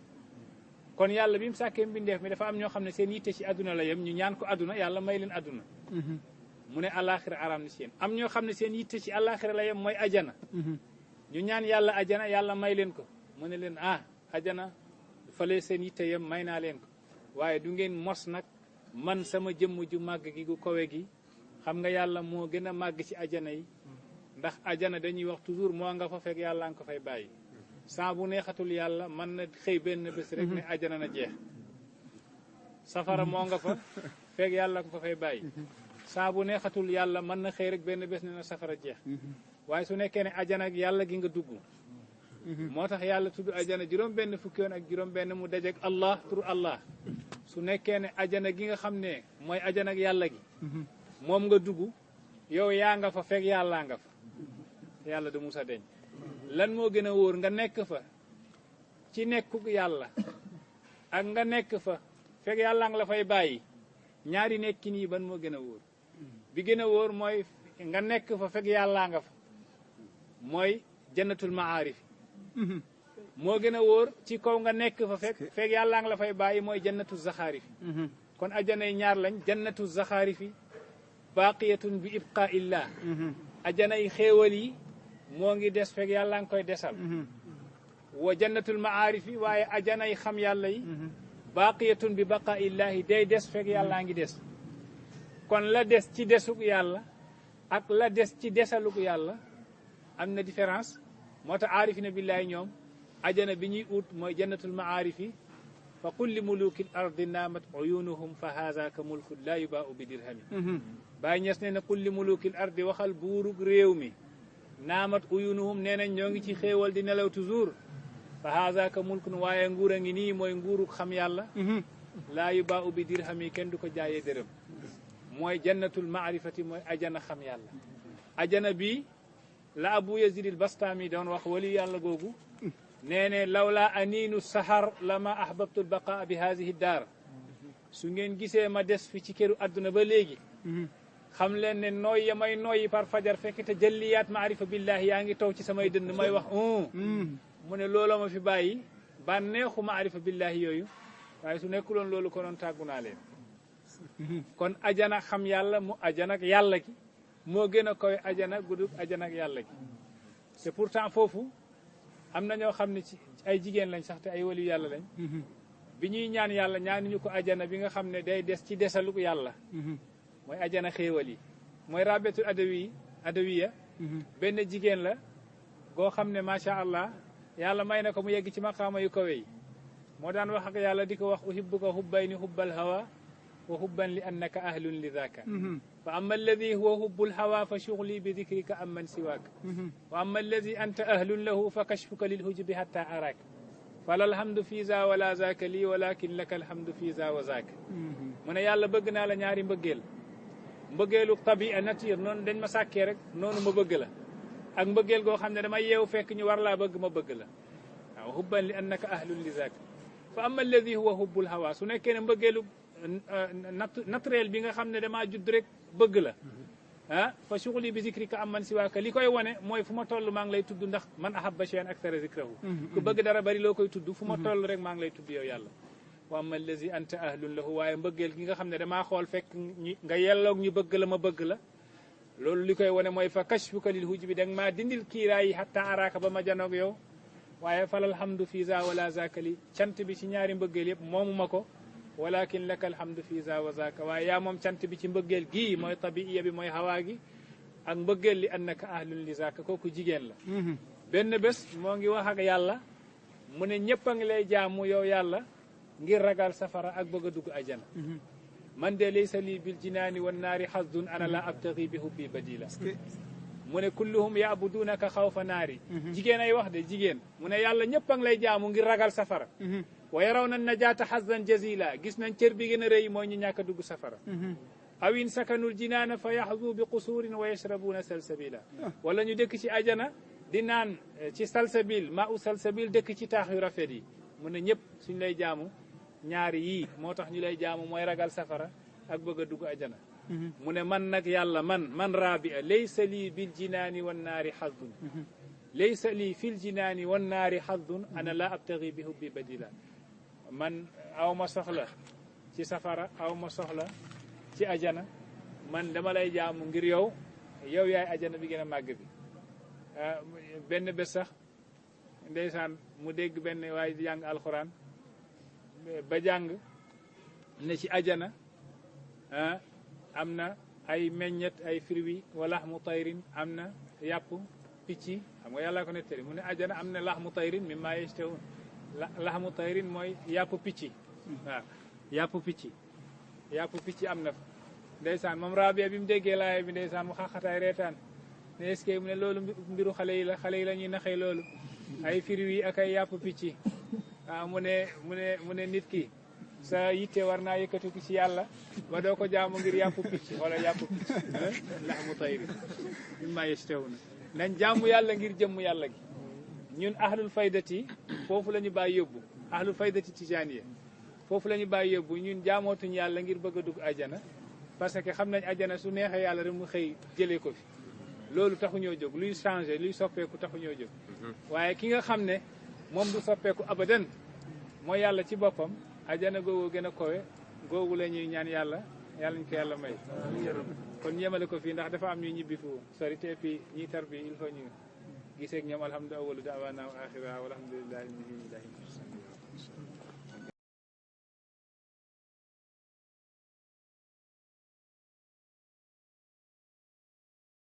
kon yàlla bi mu sàkkee mbindeef mi dafa am ñoo xam ne seen yitte ci àdduna la yem ñu ñaan ko àdduna yàlla may leen àdduna mu ne alaxira araam na ci yéen am ñoo xam ne seen yitte ci alaxira la yem mooy ajana ñu ñaan yàlla ajana yàlla may leen ko mu ne leen ajana fale seen yitte yem may naa leen ko waaye du ngeen mos nag man sama jëmm ju màgg gi gu kowe gi xam nga yàlla moo gën a màgg ci ajana yi ndax ajana dañuy wax toujours moo nga fa fekk yàlla nga ko fay bàyyi saa bu neexatul yàlla mën na xëy benn bés rek ne ajana na jeex safara moo nga fa feeg yàlla ko fa fay bàyyi saa bu neexatul yàlla mën na xëy rek benn bés ne na safara jeex waaye su nekkee ne ajana ak yàlla gi nga dugg moo tax yàlla tudd ajana juróom benn fukki yoon ak juróom benn mu dajeek Allah tur Allah su nekkee ne ajana gi nga xam ne mooy ajana ak yàlla gi moom nga dugg yow yaa nga fa fekk yàllaa nga fa yàlla du musa deñ lan moo gën a wóor nga nekk fa ci nekkuk yàlla ak nga nekk fa fekk yàllaa nga la fay bàyyi ñaari nekkin yi ban moo gën a wóor bi gën a wóor mooy nga nekk fa fekk yàllaa nga fa mooy jannatul maarif moo gën a wóor ci kaw nga nekk fa fekk yàllaa nga la fay bàyyi mooy jannatu zaxaarifi kon ajana yi ñaar lañ jannatu zaxaarifi baqiyatun bi ibqa illah ajana yi xéewal yi moo ngi des fekk yàllaa nga koy desal wa jannatul maarifi waaye ajana yi xam yàlla yi baqiyatun bi baqa illahi day des fekk yàllaa ngi des kon la des ci desuk yàlla ak la des ci desaluk yàlla am na différence moo tax aarifina billahi ñoom ajana bi ñuy ut mooy jannatul maarifi fa kulli mulukil ardi naamat uyunuhum fa haza ka mulkun la yubaau bi dirhami bàyyi ñes ne na kulli mulukil ardi waxal buurug réew mi naamat uyunuhum nee nañ ñoo ngi ci xéewal di nelaw toujours fa haza ka mulkun waaye nguur a ngi nii mooy nguurug xam yàlla laa yubaau bi dirhami kenn du ko jaayee dërëm mooy jannatul maarifati mooy ajana xam yàlla ajana bi la abu yazid al bastami doon wax wali yàlla googu nee ne lawla aniinu sahar lama ahbabtu al baqaa bi hadihi daar su ngeen gisee ma des fi ci këru adduna ba léegi xam leen ne nooy ya may nooyi par fajar fekk te jëlliyaat maarifa billahi yaa ngi taw ci samay dënn may wax mu ne looloo ma fi bàyyi bànneexu maarifa billahi yooyu waaye su nekkuloon loolu konoon tàggu naa leen kon ajana xam yàlla mu ajana ak yàlla gi moo gën a koy ajana gudug ajana ak yàlla gi te pourtant foofu am na ñoo xam ne ci ay jigéen lañ sax te ay waliyu yàlla lañ bi ñuy ñaan yàlla ñaanuñu ko ajana bi nga xam ne day des ci desaluk yàlla mooy ajana xéewal yi mooy rabetul adawiya benn jigéen la goo xam ne macha allah yàlla may na ko mu yegg ci maqaama yu kawe yi moo daan wax ak yàlla di ko wax uhibbuka hubbayni hubbal hawa wa hubban li annaka ahlun li dhaka fa amma alladi huwa hubbul hawa fa shughli bi dhikrika amman siwaaka wa amma alladi anta ahlun lahu fa kashfuka lil hujubi hatta araaka fala alhamdu fi za wala zaka lii walakin laka alhamdu fi za wa zaka mu ne yàlla bëgg naa la ñaari mbëggeel mbëggeelu tabia nature noonu dañ ma sàkkee rek noonu ma bëgg la ak mbëggeel goo xam ne dama yeewu fekk ñu war laa bëgg ma bëgg la waaw hubban li annaka ahlun li zaka fa amma alladi huwa hubbul hawa su nekkee ne mbëggeelu naturel bi nga xam ne damaa judd rek bëgg la fa shughli bi zikrika am man siwaaka li koy wane mooy fu ma toll maa ngi lay tudd ndax man ahabba shay'an akthara zikrahu ku bëgg dara bari loo koy tudd fu ma toll rek maa ngi lay tudd yow yàlla wa amma allazi anta ahlun lahu waaye mbëggeel gi nga xam ne damaa xool fekk nga yelloog ñu bëgg la ma bëgg la loolu li koy wane mooy fa kashfuka lil hujubi da nga maa dindil kiiraay yi hatta araaka ba ma janoog yow waaye falal hamdu fi za wala zaka li cant bi ci ñaari mbëggeel yëpp moomu ma ko walakin laka alhamdu fi za wa zaka waaye yaa moom cant bi ci mbëggeel gii mooy tabiiya bi mooy hawaa gi ak mbëggeel li annaka ahlun li zaka kooku jigéen la benn bés moo ngi wax ak yàlla mu ne ñëpp a ngi lay jaamu yow yàlla ngir ragal safara ak bëgg a dugg ajana man de laysa lii bil jinaani wan naari xasdun ana la abtagi bi hubbi badila mu ne kulluhum yaabudunaka xawfa naari jigéen ay wax de jigéen mu ne yàlla ñëpp a ngi lay jaamu ngir ragal safara wa yaraw na najaata xasdan jazila gis nañ cër bi gën a rëy mooy ñu ñàkk a dugg safara awin sakanul jinaana fa yaxdu bi qusuurin wa yashrabuuna salsabila wala ñu dëkk ci ajana di naan ci salsabil maa u salsabil dëkk ci taax yu rafet yi mu ne ñëpp suñ lay jaamu ñaari yii moo tax ñu lay jaamu mooy ragal safara ak bëgg a dugg ajana mu ne man nag yàlla man rabia laysa lii bil jinaani wan naari xasdun laysa lii fil jinaani wan naari xasdun ana la abtagi bi hubbi badila man aw ma soxla ci safara aw ma soxla ci ajana man dama lay jaamu ngir yow yaay ajana bi gën a màgg bi benn bés sax ndeysaan mu dégg benn waaye di jàng alxuraan ba jàng ne ci ajana am na ay meññet ay fruits wa laxmu tayrin am na yàpp picc xam nga yàlla ko nettali mu ne ajana am na laxmu tayrin mimmaa yashtahun laxmu tayrin mooy yàpp picc waaw yàpp picc yàpp picc am na fa ndeysaan moom Rabia bi mu déggee laaya bi ndeysaan mu xaxataay reetaan ne est-ce que mu ne loolu mbiru xale yi la ñuy naxee loolu ay firiw yi ak ay yàpp picc mu ne nit ki sa yitte war naa yëkkati ci yàlla ba doo ko jaamu ngir yàpp picc wala yàpp picc laxmu tayri mimma yashtahuna nañ jaamu yàlla ngir jëmm yàlla gi ñun ahlul faydati foofu la ñu bàyyi yóbbu ahlul faydati tijaaniya foofu la ñu bàyyi yóbbu ñun jaamootuñ yàlla ngir bëgg a dugg ajana parce que xam nañ ajana su neexee yàlla rek mu xëy jëlee ko fi loolu taxu ñoo jóg luy changé luy soppeeku taxu ñoo jóg waaye ki nga xam ne moom du soppeeku abadan mooy yàlla ci boppam ajana googu gën a kowe googu la ñuy ñaan yàlla ñu ko yàlla may kon yemale ko fii ndax dafa am ñuy ñibbi fu sori te puis ñiy tar bi il faut ñu gisee ak ñoom alhamdulilah awalu daawaana wa axira walhamdulillahi